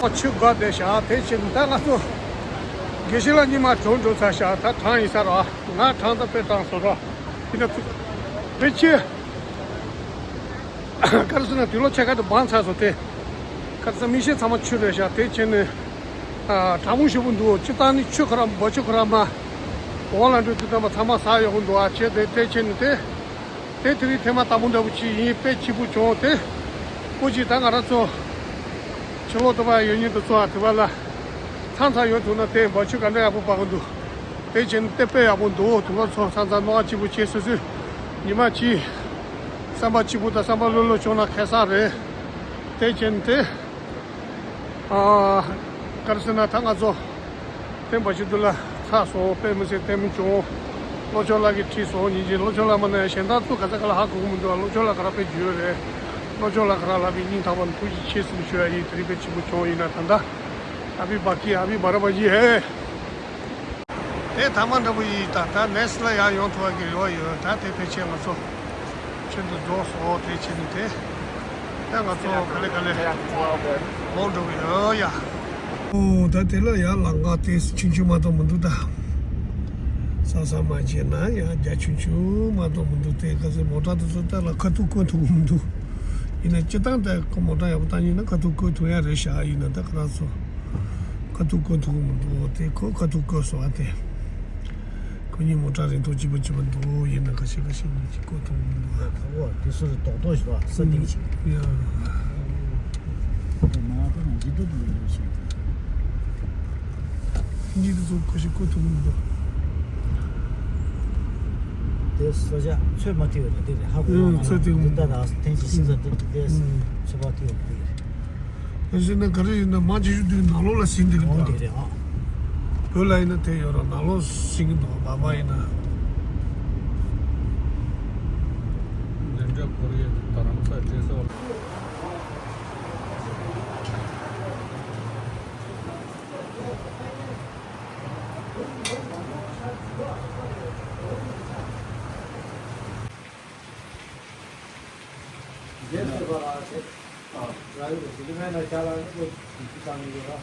ཨོ་ཆུ་འགག་བསྡད་ཤག་དེ་ཕྱིན་ད་ང་ཚོ་དགེ་བཤེས་ལགས་གཉིས་མ་གྲོངས་འགྲོ་ཚར་ཤག་ད་གྲང་ཡིན་ས་ར། ང་གྲང་ད་དཔེ་གྲང་སོང་ར། དེ་ན་ཚུགས་དེ་ཆེ། ག་རེ་ཟེར་ན་དུག་ལོག་ཆེ་ཁ་དུ་སྦང་ཚར་སོང་སྟེ། ག་རེ་ཟེར་མི་ཤེས་ཚང་མ་ཆུ་རེད་ཤག་དེ་བྱས་ནས་ཨ་གྲང་མོ་ཞེ་པོ་འདུག་སྤྱིར་བཏང་ནི་ཆུ་ཁོ་རང་འབབ་ཆུ་ཁོ་རང་མ་འོག་ལ་འགྲོ་དུས་ཙམ་པ་ཚང་མ་ཟ་ཡག་པོ་འདུག་ཨ་བྱས་དེ་དེ་བྱས་ནས་དེ་དེ་དེ་རིང་ཐེངས་མ་དང་པོ་འདྲ་པོ་ཅིག་ཡིན། དཔེ་སྐྱིད་པོ་བྱུང་སྟེ། སྐུ་མཁྱེན་ད་ང་རང་ཚོ་ཕྱི་ལོགས་དུ་བ་ཡོད་ཉིད་དུ་ཚོ་ཨ་དུ་བ་ལ་མཚམས་མཚམས་ཡོང་ཐུབ་ན་དེ་འབབ་ཆུ་ག་འདྲ་ཡག་པོ་འབབ་གི་འདུག་དེ་བྱས་ནས་དེ་དཔེ་ཡག་པོ་འདུག་དུ་བ་ཚོ་མཚམས་མཚམས་སྣང་བ་སྐྱིད་པོ་བྱས་སོ་སོའི་ཉི་མ་གཅིག་བསམ་པ་སྐྱིད་པོ་དང་བསམ་པ་ལྷོད་ལྷོད་བྱུང་ན་ཁེ་བཟང་རེད། དེ་བྱས་ནས་དེ། ཨ། ག་རེ་ཟེར་ན་ད་ང་ཚོ་ཐེངས་པ་ཞིག་ཏུ་ལ་ཚར་སོང་། དཔེ་མི་སྲིད་ལྟད་མོ་བྱུང་། ལྷོ་ཕྱོགས་ལ་གི་ཁྲིད་སོང་ཉིན་གཅིག་ལྷོ་ཕྱོགས་ལ་མ་ན་གཞན་དག་ཚོ་ག་ས་ག་ལ་ཧ་གོ་གི་མི་འདུག་ལྷོ་ཕྱོགས་ལ་ག་ར་དཔེ་བརྗོད་རེད། ལྷོ་ཕྱོགས་ལ་ག་ར་ལ་བི་སྙིང་ཐག་པ་ནས་ཐུགས་རྗེ་ཆེ་ཟེར་ནས་ཞུ་ཡ་ཡིན། དེ་རིང་དཔེ་ཆེན་པོ་བྱུང་ཡིན་ན་ད་ལྟ་ཨ་བི་བ་ཀི་ཨ་བི་བ་ར་བ་ཇི་ཧེ། དེ་ཐ་མག་འདྲ་པོ་ཡིན། ད་ད་ནེག་སི་ལ་ཡར་ཡོང་ཐུབ་པ་གི་རེ་བ་ཡོད། ད་དེ་ཕལ་ཆེར་ང་ཚོ་ཁྱོད་ཚོ་རྫོགས་སོང་། དེ་བྱས་ནས་དེ་ད་ང་ཚོ་ག་ལེ་ག་ལེ་ལོག་འགྲོ་གི་ཡོད་ཡ། ཨོ་ད་དེ་ལ་ཡར་ལམ་ཁ་དེ་ཆུང་ཆུང་མ་གཏོགས་མི་འདུག་ད། ས་ས་མ་བྱས་ན་ཡང་རྒྱ་ཆུང་ཆུང་མ་གཏོགས་མི་འདུག་དེ་ག་ཚོད་མོ་ཊ་དེ་ཚོ་ད་ལ་ཁ་ཐུག་བཀོལ་ཐུབ་ཀྱི་མི་འདུག་ཡིན་ན་སྤྱིར་བཏང་ད་ཁོ་མོ་ཊ་ཡག་པོ་བཏང་ཡིན་ན་ཁ་ཐུག་བཀོལ་ཐུབ་ཡ་རེད་ཤག་ཡིན་ན་ད་ཁ་རག་ཚོ་ཁ་ཐུག་བཀོལ་ཐུབ་ཀྱི་མི་འདུག་དེ་ཁོ་ཁ་ཐུག་བཀོལ་སོང་ཨ། དེ་ཁོ་གཉིས་མོ་ཊ་རིང་ཐུང་གཅིག་པ་གཅིག་པ་འདུག་ཡིན་ན་ཁ་ཤས་ཁ་ཤས་གཉིས་གཅིག་བཀོལ་ཐུབ་ཀྱི་མི་འདུག་ད་ཁོ་དེ་ཚོ་རྡོག་རྡོག་ཞིག་ར་ས་སྟེང་ཞིག་ཡ། མ་ཁོ་ན་འདི་འདུག་མི་འདུག་ཞིག་གཉིས་དེ་ཚོ་ཁ་ཤས་བཀོལ་ཐུབ་མི་འདུག་དེ་ས་ཆ་ཚོད་མ་ཐིག་པ་ལ་དེ་རེད་ཧ་གོ་ཡོང་། ཚོད་ཐིག་འདི་ལྟ་ན་ཐེངས་གཅིག་ཤིང་ཚ་དེ་དེ་ཚོད་མ་ཐིག་པ་དེ་རེད། དེ་བཞིན་ན་ག་རེ་ཡིན་ན་མ་ཇི་ཞུ་དུས་ནང་ལོགས་ལ་ཟིན་དེ་རེད་འོང་པ། དེ་རེད་ཨང་། བོད་ལ་ཡིན་ན་དེ་ཡོད་ར་ནང་ལོགས་ཟིན་གི་འདུག་བ་བ་ཡིན་ན། ལེན་འདྲ་ཁོར་ཡུག་དང་རང་ས་རྗེས་སོགས། རྗེས་སུ་ཕར་ལ་ཆེ། རང་ཡུལ་གྱི་ཞི་ལི་མེད་ན་ཤ་ལ་ནི་ཀོ་ཞིག་ཅི་ཙམ་ཡོད་ར།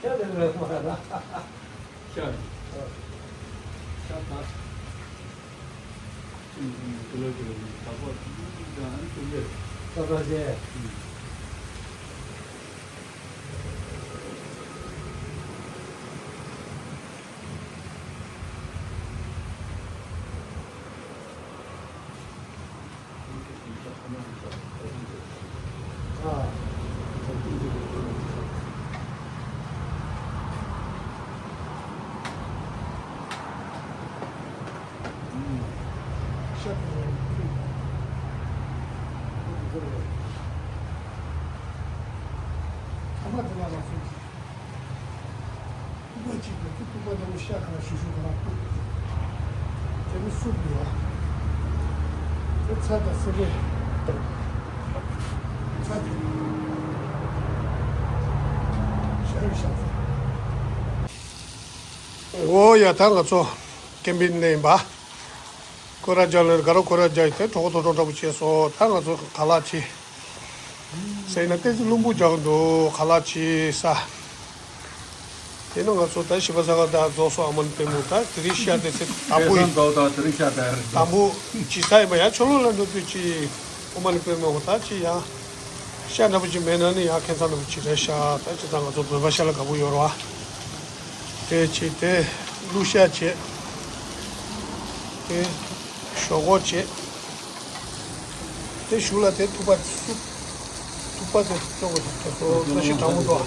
ཤ་ལ་ནི་མ་ར། ཤ། ཤ་ད། ཀི་ལོ་ཀི་ལོ་ནི་ད་པོ་ཅི་ཙམ་ཨ་ནི་ཀུན་རེད། ད་ད་ཟེ། ཐ་མ་དེ་ལ་ལ་སོང་། ཐུག་པ་གཅིག་གི་ཐུག་ཐུག་པ་འདྲ་བོ་ཤ་ཁ་ལ་ཞུ་ཞུ་ཁ་ལ་ཐུག་དེ་ནི་སུབ་ཡོད་ཨ། དེ་ཚ་དང་སེ་པེ། ཚ་དེ། ཤ་རུ་ཤ་ཚ། འོ་ཡ་ད་ང་ཚོ་ཀེམ་པིང་ལ་ཡིན་པ། ཀོ་ར་ཇ་ལ་དགའ་རོགས་ཀོ་ར་ཇ་ཡི་དེ་གྲོགས་གྲོགས་གྲོགས་འདྲ་པོ་བྱས་སོང་། ད་ང་ཚོ་ཁ་ལག་ཅིག་ཟས་ན་ཏོག་ཙམ་རླུང་བུ་རྒྱག་འདུག་ཁ་ལག་ཅིག་ཟ། དེ་ནི་ང་ཚོ་ད་ཞིམ་པ་ཟ་ག་ད་རྫོགས་སོང་། ཨ་མ་ནི་པད་མོ་ད་དེ་རིང་ཤ་དེ་ཚེ་དང་པོ་ཡིན། དང་པོ་ཅིག་ཟ་ཡིན་པ་ཡང་ཕྱི་ལོགས་ལ་འགྲོ་དུས་ཅིག་ཨ་མ་ནི་པད་མོ་ད་ཅིག་ཡང་ཤ་འདྲ་པོ་ཅིག་མེད་ན་ནི་ཡང་ཁྱད་མཚར་འདྲ་པོ་ཅིག་རེད་ཤག་ད་ཅི་ད་ང་ཚོ་བོད་པ་ཤ་ལ་དགའ་པོ་ཡོད་རེད་བ། དེ་བྱས་དེ་ཀླུ་ཤ་བྱས། དེ་ཞོག་ཁོག་བྱས། དེ་གཞུག་ལ་དེ་ཐུག་པ་སུབ། ཐུག་པ་དེ་ཅོག་གོ་དེ་ཚོ་ས་ཞིང་གྲང་མོ་འདུག་ཨ།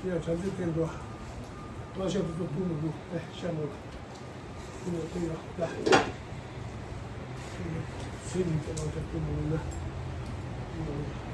ཡ། བྱམས་བརྩེ་བསྟན་དོ། བླ་ཤ་དེ་ཚོ་སྤུན་མི་འདུག་ཨེ་ཤ་མོ། སྤུན་མོ་ཐུག་ཡོད་ལ། ཟས་མི་ཚེ་བླ་ཤ་སྤུན་མི་འདུག་ན།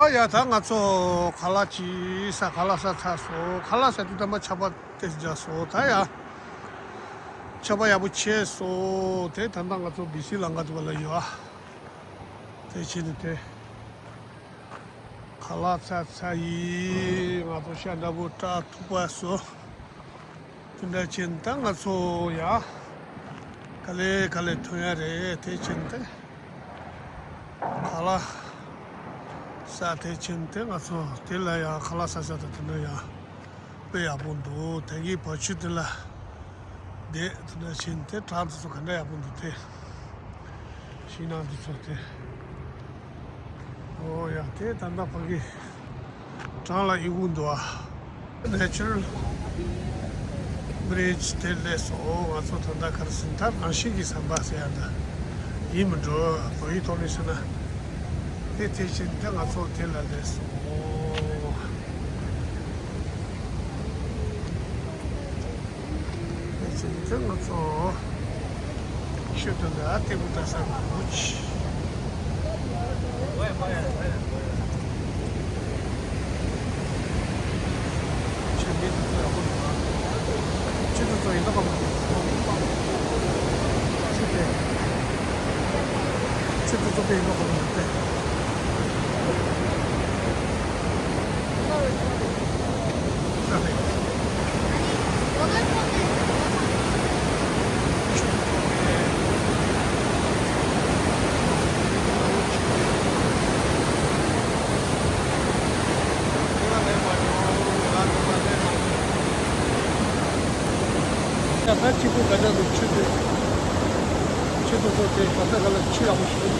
ཨ་ཡ། ད་ང་ཚོ་ཁ་ལག་ཅིག་ཟ། ཁ་ལག་ཟ་ཚར་སོང་། ཁ་ལག་ཟ་དུས་ད་མ་ཆར་པ་ཏོག་ཙམ་རྒྱག་སོང་། ད་ཡ་ཆར་པ་ཡག་པོ་ཆད་སོང་། དེ་ད་ལྟ་ང་ཚོ་བི་སི་ལམ་ཁ་དེ་པ་ལ་ཡོད་ཨ། དེ་བྱས་ནས་དེ་ཁ་ལག་ཟ་ཚར་ཡིན། ང་ཚོ་ཤ་འདྲ་པོ་སྐྲག་ཐུག་པ་སོ། དེ་འདྲ་བྱས་ནས་ད་ང་ཚོ་ཡ་ག་ལེ་ག་ལེ་ཐོན་ཡ་རེད། དེ་བྱས་ནས་དེ་ཁ་ལག་ཟ། དེ་བྱས་ནས་དེ་ང་ཚོ་དེ་ལ་ཡ་ཁ་ལག་ཟ་ས་དང་དེ་འདྲ་ཡ་དཔེ་ཡག་པོ་འདུག་དེ་གི་བར་ཆུ་དེ་ལ་བསྡད། དེ་འདྲ་བྱས་ནས་དེ་བྲག་དེ་ཚོ་ག་འདྲ་ཡག་པོ་འདུག་དེ་ཤིང་ནགས་དེ་ཚོ་དེ། ཨོ་ཡ། དེ་ད་ལྟ་ཕ་གི་བྲག་ལ་ཡི་གུ་འདུག་ཨ། Natural Bridge དེ་སླེབས་སོང་། ང་ཚོ་ད་ལྟ་ག་རེ་ཟེར་ན། ད་རང་བཞིན་གྱི་ཟམ་པ་ཟེར་ཡ་འདྲ་ཡིན་མི་འགྲོ། བོད་ཡིག་ཐོག་ནས་ཟེར་ན། དེ་དེ་བཞིན་དུ་ང་ཚོ་དེ་ལ་སླེབས་སོང་། དེ་བཞིན་དུ་ང་ཚོ་ཤུལ་དུ་ལ་ཏེ་བུ་ཏ་ས་གུ་ཆི། ཆུ་དེ་ཚོ་ཡག་པོ་འདུག་ཆུ་དེ་ཚོ་ཡིན་ན་གོ་མ། ཆུ་དེ། ཆུ་དེ་ཚོ་དཔེ་ཡིན་ན་གོ་མ་འདུག་སྟེ། ད་གཅིག་པུ་ག་འདྲ་འདུག་ཆུ་དེ། ཆུ་དེ་ཚོ་དེ་ག་ས་ག་ལ་ཆུ་ཡག་པོ་ཞིག་འདུག་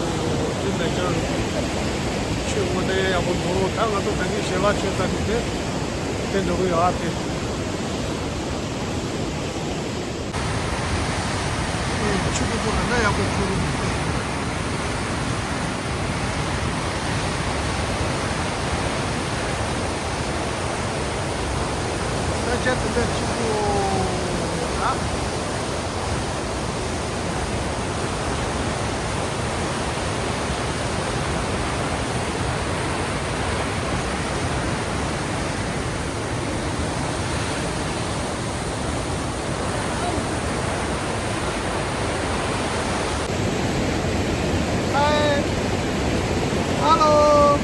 དེ་ནས་ཀྱང་ཆུ་དངོས་གནས་ཡག་པོ་འདུག་ད་ང་ཚོ་ད་གིན་ཞལ་ལག་མཆོད་ས་དེ་དེ་དེ་འགྲོ་གི་ཡོད་ཨ། དེ་ཆུ་དེ་ཚོ་ག་འདྲ་ཡག་པོ་ཆུ་རུ་འདུག་ས་ཆ་དེ་འདྲ་གཅིག་པོ་ལ། Hi. Hello.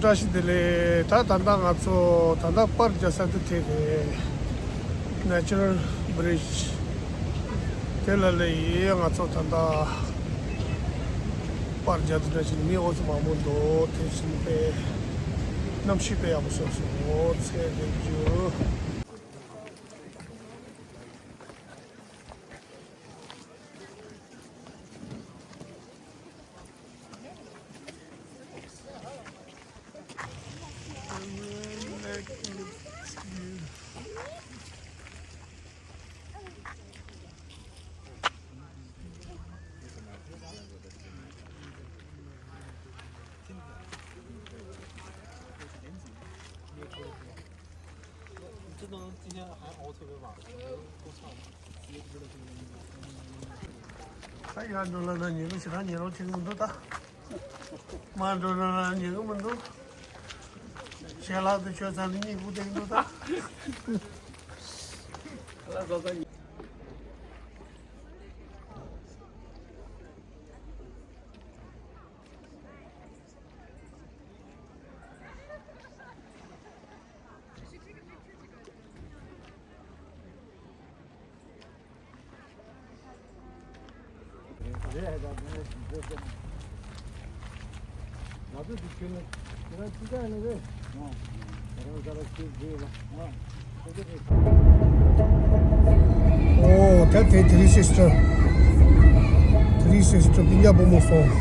བཀྲ་ཤིས་བདེ་ལེགས། ད་ད་ལྟ་ང་ཚོ་ད་ལྟ་པར་རྒྱག་ས་འདི་དེ་རེད། Natural Bridge། དེ་ལ་ལས་ཡིན། ང་ཚོ་ད་ལྟ་པར་རྒྱག་དུས་འདྲ་ཞིག་མི་ཨོ་ཙི་མང་པོ་འདུག་དེ་བཞིན་དཔེ་གནམ་གཤིས་དཔེ་ཡག་པོ་བཟོས་སོང་། ཚེ་ལེགས་རྒྱུ། ད་ཡར་འགྲོ་ལ་ན་ཉེ་རུ་ཞེ་དྲག་ཉེ་རུ་ཁྱེར་མི་འདུག་ད། མར་འགྲོ་ལ་ན་ཉེ་རུ་མི་འདུག་ཞལ་ལག་ཏུ་ཆོས་ཚང་ནི་གཉིད་ཁུག་བསྡད་འདུག་ད། ཨོ་ད་དེ་ཐི་རི་སི་སི་ཊར། ཐི་རི་སི་སི་ཊར་སྤུན་ཀྱག་བུ་མོ་སོང་།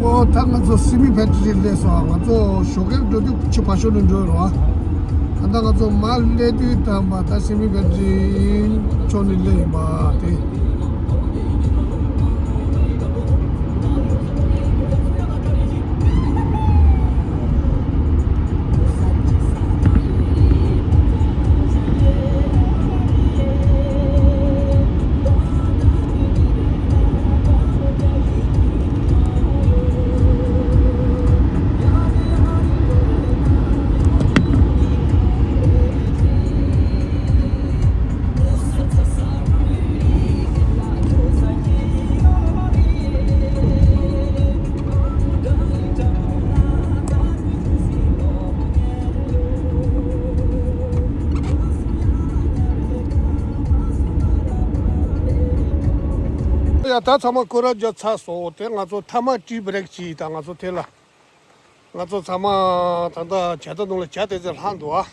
ཨོ་ད་ང་ཚོ་སི་མི་ཕེག་ཊི་རི་སླེབས་སོང་། ང་ཚོ་ཞོགས་ཀས་འགྲོ་དུས་ཕྱི་ཕར་ཕྱོགས་ནས་འགྲོ་ཡོད་རེད་བ། ད་ལྟ་ང་ཚོ་མར་སླེབས་དུས་ད་མ་ད་སི་མི་ཕེག་ཊི་རི་ཕྱོགས་ནས་སླེབས་ཡིན་པ་དེ། ཡ་ད་ཚང་མ་སྐོར་ར་རྒྱག་ཚར་སོང་། དེ་ང་ཚོ་མཐའ་མ་ཊི་བྷི་རེག་བྱས། ད་ང་ཚོ་དེ་ལ། ང་ཚོ་ཚང་མ་ད་ལྟ་ཇ་རྟ་ནང་ལ་ཇ་དེ་ཚོ་ལྷག་འདུག་ཨ།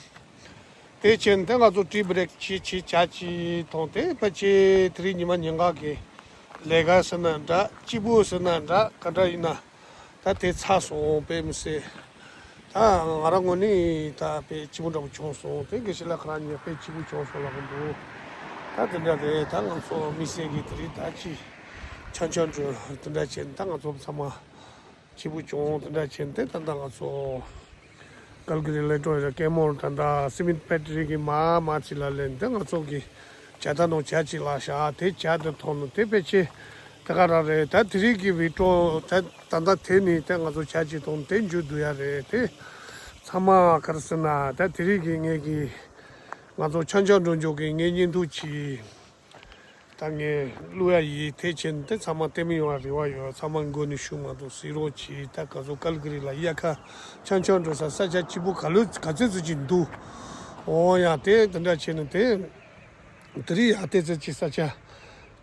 དེ་བྱས་ནས་དེ་ང་ཚོ་ཊི་བྷི་རེག་བྱས་བྱས་ཇ་ཅིག་འཐུང་། དེ་ཕལ་ཆེར་དེ་རིང་ཉི་མ་ཉིན་གང་གི་ལས་ཀ་ཟེར་ན་འདྲ། སྐྱིད་པོ་ཟེར་ན་འདྲ། ག་འདྲ་ཡིན་ན་ད་དེ་ཚར་སོང་། དཔེ་མི་སྲིད་ད་ང་རང་ངོས་ནས་ད་དཔེ་སྐྱིད་པོ་འདྲ་པོ་བྱུང་སོང་། དེ་གི་ཞིག་ལ་ཁ་རང་ཉིད་དཔེ་སྐྱིད་པོ་བྱུང་སོང་ལབ་ཀྱི་འདུག་ད་དེ་འདྲ་རེད། ད་ང་ཚོ་དམིགས་བསལ་གྱི་དེ་རིང་ད་ཅིག་ཆང་ཆང་འགྲོ་དེ་འདྲ་བྱས་ནས་ད་ང་ཚོ་ཚང་མ། སྐྱིད་པོ་བྱུང་། དེ་འདྲ་བྱས་ནས་དེ་ད་ལྟ་ང་ཚོ་ཀལ་ཀ་རི་ལ་འགྲོ་ཡ་སྐད་མོར་ད་ལྟ་སི་མི་ཕེག་ཊི་རི་གི་མར་མར་ཅིག་ལ་སླེབས། དེ་ང་ཚོ་གི་ཇ་རྟ་ནང་ཇ་ཅིག་ལྷག་ཤག་དེ་ཇ་དེ་འཐུང་ནས་དེ་ཕལ་ཆེར་དེ་ག་རང་རེད། ད་དེ་རིང་གི་བི་ཌི་ཡོ་ད་ད་ལྟ་དེ་ནས་དེ་ང་ཚོ་ཇ་ཅིག་འཐུང་དེ་མཇུག་བསྡུ་ཡ་རེད། དེ་ཚང་མ་ག་རེ་ཟེར་ན་ད་དེ་རིང་གི་ངེད་ཀྱི་ང་ཚོ་ཆང་ཆང་འགྲོ་འཇོག་གི་ངའི་བརྙན་ཐུང་ཅིག་ད་ངས་བླུག་ཡ་ཡིན། དེ་བྱས་ནས་དེ་ཚང་མ་ལྟད་མོ་ཡོང་བ་རེ་བ་ཡོད། ཚང་མ་མགོ་ནས་ཤུགས་མ་གཏོགས་གཟིགས་རོགས་གྱིས། ད་ག་ཚོད་ཀལ་ཀ་རི་ལ་དབྱར་ཁ་ཆང་ཆང་འགྲོ་ས་ས་ཆ་སྐྱིད་པོ་ག་ལོ་ག་ཚོད་ཚོད་ཅིག་འདུག་ཨོ་ཡ་དེ་དེ་འདྲ་བྱས་ནས་དེ་དེ་རིང་ཡ་དེ་ཚོད་ཅིག་ས་ཆ་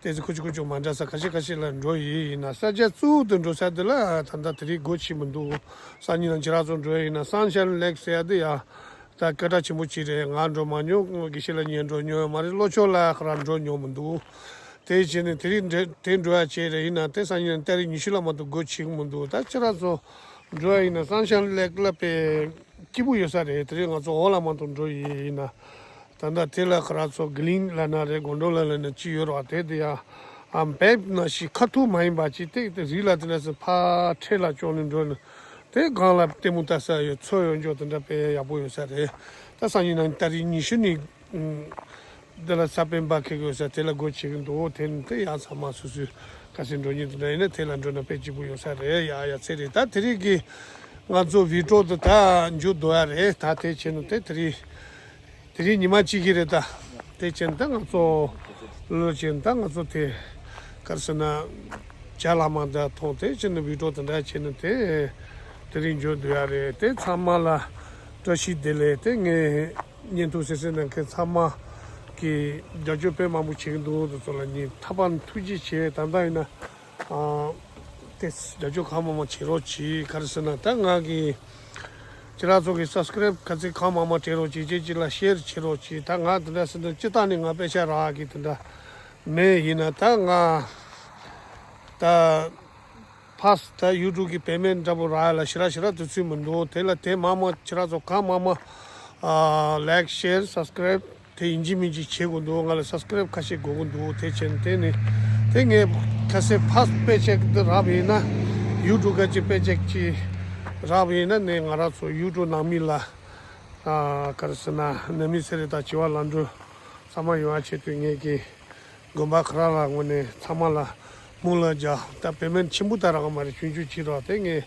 དེ་ཚོད་ཁུ་ཆུ་ཁུ་ཆུ་མ་འདྲ་ས་ཁ་ཤས་ཁ་ཤས་ལ་འགྲོ་ཡི་ཡིན་ན། ས་ཆ་གཙོ་བོ་དེ་འགྲོ་ས་དེ་ལ་ད་ལྟ་དེ་རིང་སྒོ་ཕྱེ་མི་འདུག་སང་ཉིན་ལ་ཁྱེད་རང་ཚོ་འགྲོ་ཡ་ཡིན་ན་སན་ཤའིན་ལེག་ཟེར་ཡ་དེ་ཡ། ད་སྐད་གྲགས་ཆེན་པོ་ཅིག་རེད། ང་འགྲོ་མ་མྱོང་། དགེ་བཤེས་ལགས་ཉིད་འགྲོ་མྱོང་ཡོད་མ་རེད། ལྷོ་ཕྱོགས་ལ་ཁོ་རང་འགྲོ་མྱོང་མི་འདུག་དེ་བྱས་ནས་དེ་རིང་འདྲེ་དེ་འགྲོ་ཡ་བྱས་རེད། ཡིན་ན་དེ་སང་ཉིན་ཏ་རིག་ཉི་ཤུ་ལ་མ་གཏོགས་སྒོ་ཕྱེ་གི་མི་འདུག་ད་ཁྱེད་རང་ཚོ་འགྲོ་ཡ་ཡིན་ན་སན་ཤའིན་ལེག་ལ་དཔེ་སྐྱིད་པོ་ཡོད་ས་རེད། དེ་རིང་ང་ཚོ་འོག་ལ་མ་གཏོགས་འགྲོ་ཡི་ཡིན་ན། ད་ལྟ་དེ་ལ་ཁོ་རང་ཚོ་གི་ལིང་ལབ་ན་རེད། སྒོ་འགྲོ་ལ་ལབ་ན་ཅི་ཡོད་རེད་བ། དེ་དེ་ཡ་ཨམ་བེབ་ན་ཞིག་ཁ་ཐུག་མ་ཡིན་པ་ཅིག་སྟེགས་དེ་རི་ལ་དེ་འདྲ་ཟེར་ཕར་འཕྲེད་ལ་བཅོས་ནས་འགྲོ་ནས། དེ་སྒང་ལ་ལྟད་མོ་ལྟ་ས་ཡོད། མཚོ་ཡོད་འཇོག་དེ་འདྲ་དཔེ་ཡག་པོ་ཡོད་ས་རེད། ད་སང་ཉིན་ནང་ཏ་རིག་ཉི་ཤུ་ནས་ཨུམ། འདི་ལ་ས་པཎ་པ་ཁེག་ཡོད་ས་དེ་ལ་སྒོ་ཕྱེ་གི་འདུག་དེ་ནི་དེ་ཡང་ཚང་མ་སོ་སོའི་ག་ཚོད་འགྲོ་སྙིང་དེ་འདྲ་ཡིན་ན་དེ་ལ་འགྲོ་ན་དཔེ་སྐྱིད་པོ་ཡོད་ས་རེད། ཡ་ཡ་ཚེ་རེད། ད་དེ་རིང་གི་ང་ཚོ་བི་ཌི་ཡོ་དེ་ད་མཇུག་བསྡུ་ཡ་རེད། ད་དེ་བྱས་ན་དེ་དེ་རིང་དེ་རིང་ཉི་མ་གཅིག་གི་རེད། ད་དེ་བྱས་ན་ད་ང་ཚོ་ལོ་བྱས་ན་ད་ང་ཚོ་དེ་ག་རེ་ཟེར་ན་ཇ་ལ་མ་འདྲ་འཐུང་། དེ་བྱས་ན་བི་ཌི་ཡོ་དེ་འདྲ་བྱས་ན་དེ་དེ་རིང་མཇུག་བསྡུ་ཡ་རེད། དེ་ཚང་མ་ལ་བཀྲ་ཤིས་བདེ་ལེགས། དེ་ངས་ བརྙན་ཐུང་གསན་གཟིགས་གནང་མཁན་ཚང་མ་གི་རྒྱབ་སྐྱོར་དཔེ་མང་པོ་བྱེད་ཀྱི་འདུག་དེ་ཚོ་ལ་ངས་མཐའ་མ་ཐུགས་རྗེ་ཆེ། ད་ལྟ་ཡིན་ན་ཨ་དེ་རྒྱབ་སྐྱོར་གང་མང་མང་བྱེད་རོགས་གྱིས། ག་རེ་ཟེར་ན་ད་ང་གི་ཁྱེད་རང་ཚོ་གི་སབ་སི་ཀ་རེབ་ག་ཚོད་གང་མང་མང་སྤྲད་རོགས་གྱིས། གཅིག་གཅིག་ལ་ཤེར་བྱེད་རོགས་གྱིས། ད་ང་དེ་འདྲ་ཟེར་ན་སྤྱིར་བཏང་ནས་ང་པེ་ཤ་རག་གི་དེ་འདྲ་མེད། ཡིན་ན་ད་ང་ད་ཕར་ད་ཡུ་ཊུབ་གི་པེ་མེན་ཊི་འདྲ་པོ་རག་ཡ་ལ་ཞེ་དྲག་ཞེ་དྲག་དུས་ཚོད་མི་འདུག་དེ་ལ་དེ་མང་མང་ཁྱེད་རང་ཚོ་གང་མང་མང་ཨ་ལའིཀ་ཤེར་སབ་སི་ཀ་རེབ་དེ་ཡིན་གཅིག་མིན་གཅིག་བྱེད་དགོས་འདུག་ང་ལ་སབ་སི་ཀ་རེབ་ཁ་ཤས་དགོས་ཀྱི་འདུག་དེ་བྱས་ནས་དེ་ནི་དེ་ངས་ཁ་སང་ཕར་སི་པེ་ཤེག་འདི་རག་པ་ཡིན་ན་ཡུ་ཊུབ་ཁ་ཅིག་པེ་ཤེག་ཅིག་རག་པ་ཡིན་ན་ནི་ང་རང་ཚོ་ཡུ་ཊུབ་ནང་མི་ལ་ཨ་ག་རེ་ཟེར་ན་ནད་མེད་ཚེ་རིང་དང་བྱེས་པ་ལྷུན་གྲུབ་ཚང་མ་ཡོང་ཡ་ཆེད་དུ་ངས་ཀྱི་དགོན་པ་ཁོ་རང་ལ་ངོས་ནས་ཚང་མ་ལ་སྨོན་ལམ་རྒྱག་ད་པེ་མེན་ཊི་ཆེན་པོ་ད་རག་གི་མ་རེད། ཆུང་ཆུང་བྱེད་རོགས། དེ་ངས་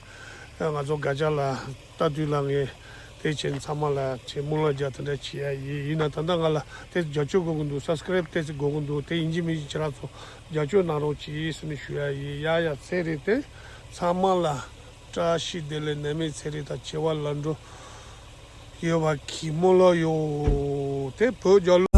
ང་ཚོ་དགའ་ལྕག་ལ་ལྟ་དུས་ལ་ངས་དེ་བྱས་ཚང་མ་ལ་ཆེ་སྨོན་ལམ་རྒྱག་དེ་འདྲ་བྱེད་ཡ་ཡིན། ཡིན་ན་ད་ལྟ་ང་ལ་དེ་རྒྱབ་སྐྱོར་དགོས་ཀྱི་འདུག་སབ་སི་ཀ་རེབ་དེ་ཚོ་དགོས་ཀྱི་འདུག་དེ་ཡིན་གཅིག་མིན་གཅིག་ཁྱེད་རང་ཚོ་རྒྱབ་སྐྱོར་གནང་རོགས་གྱིས་ཟེར་ནས་ཞུ་ཡ་ཡིན། ཡ་ཡ་ཚེ་རིང་དེ་ཚང་མ་ལ་བཀྲ་ཤིས་བདེ་ལེགས། ནད་མེད་ཚེ་རིང་དང་བྱེས་པ་ལྷུན་གྲུབ་ཡོད་པ་གི་སྨོན་ལམ་ཡོད། དེ་བོད་རྒྱལ་ལོ།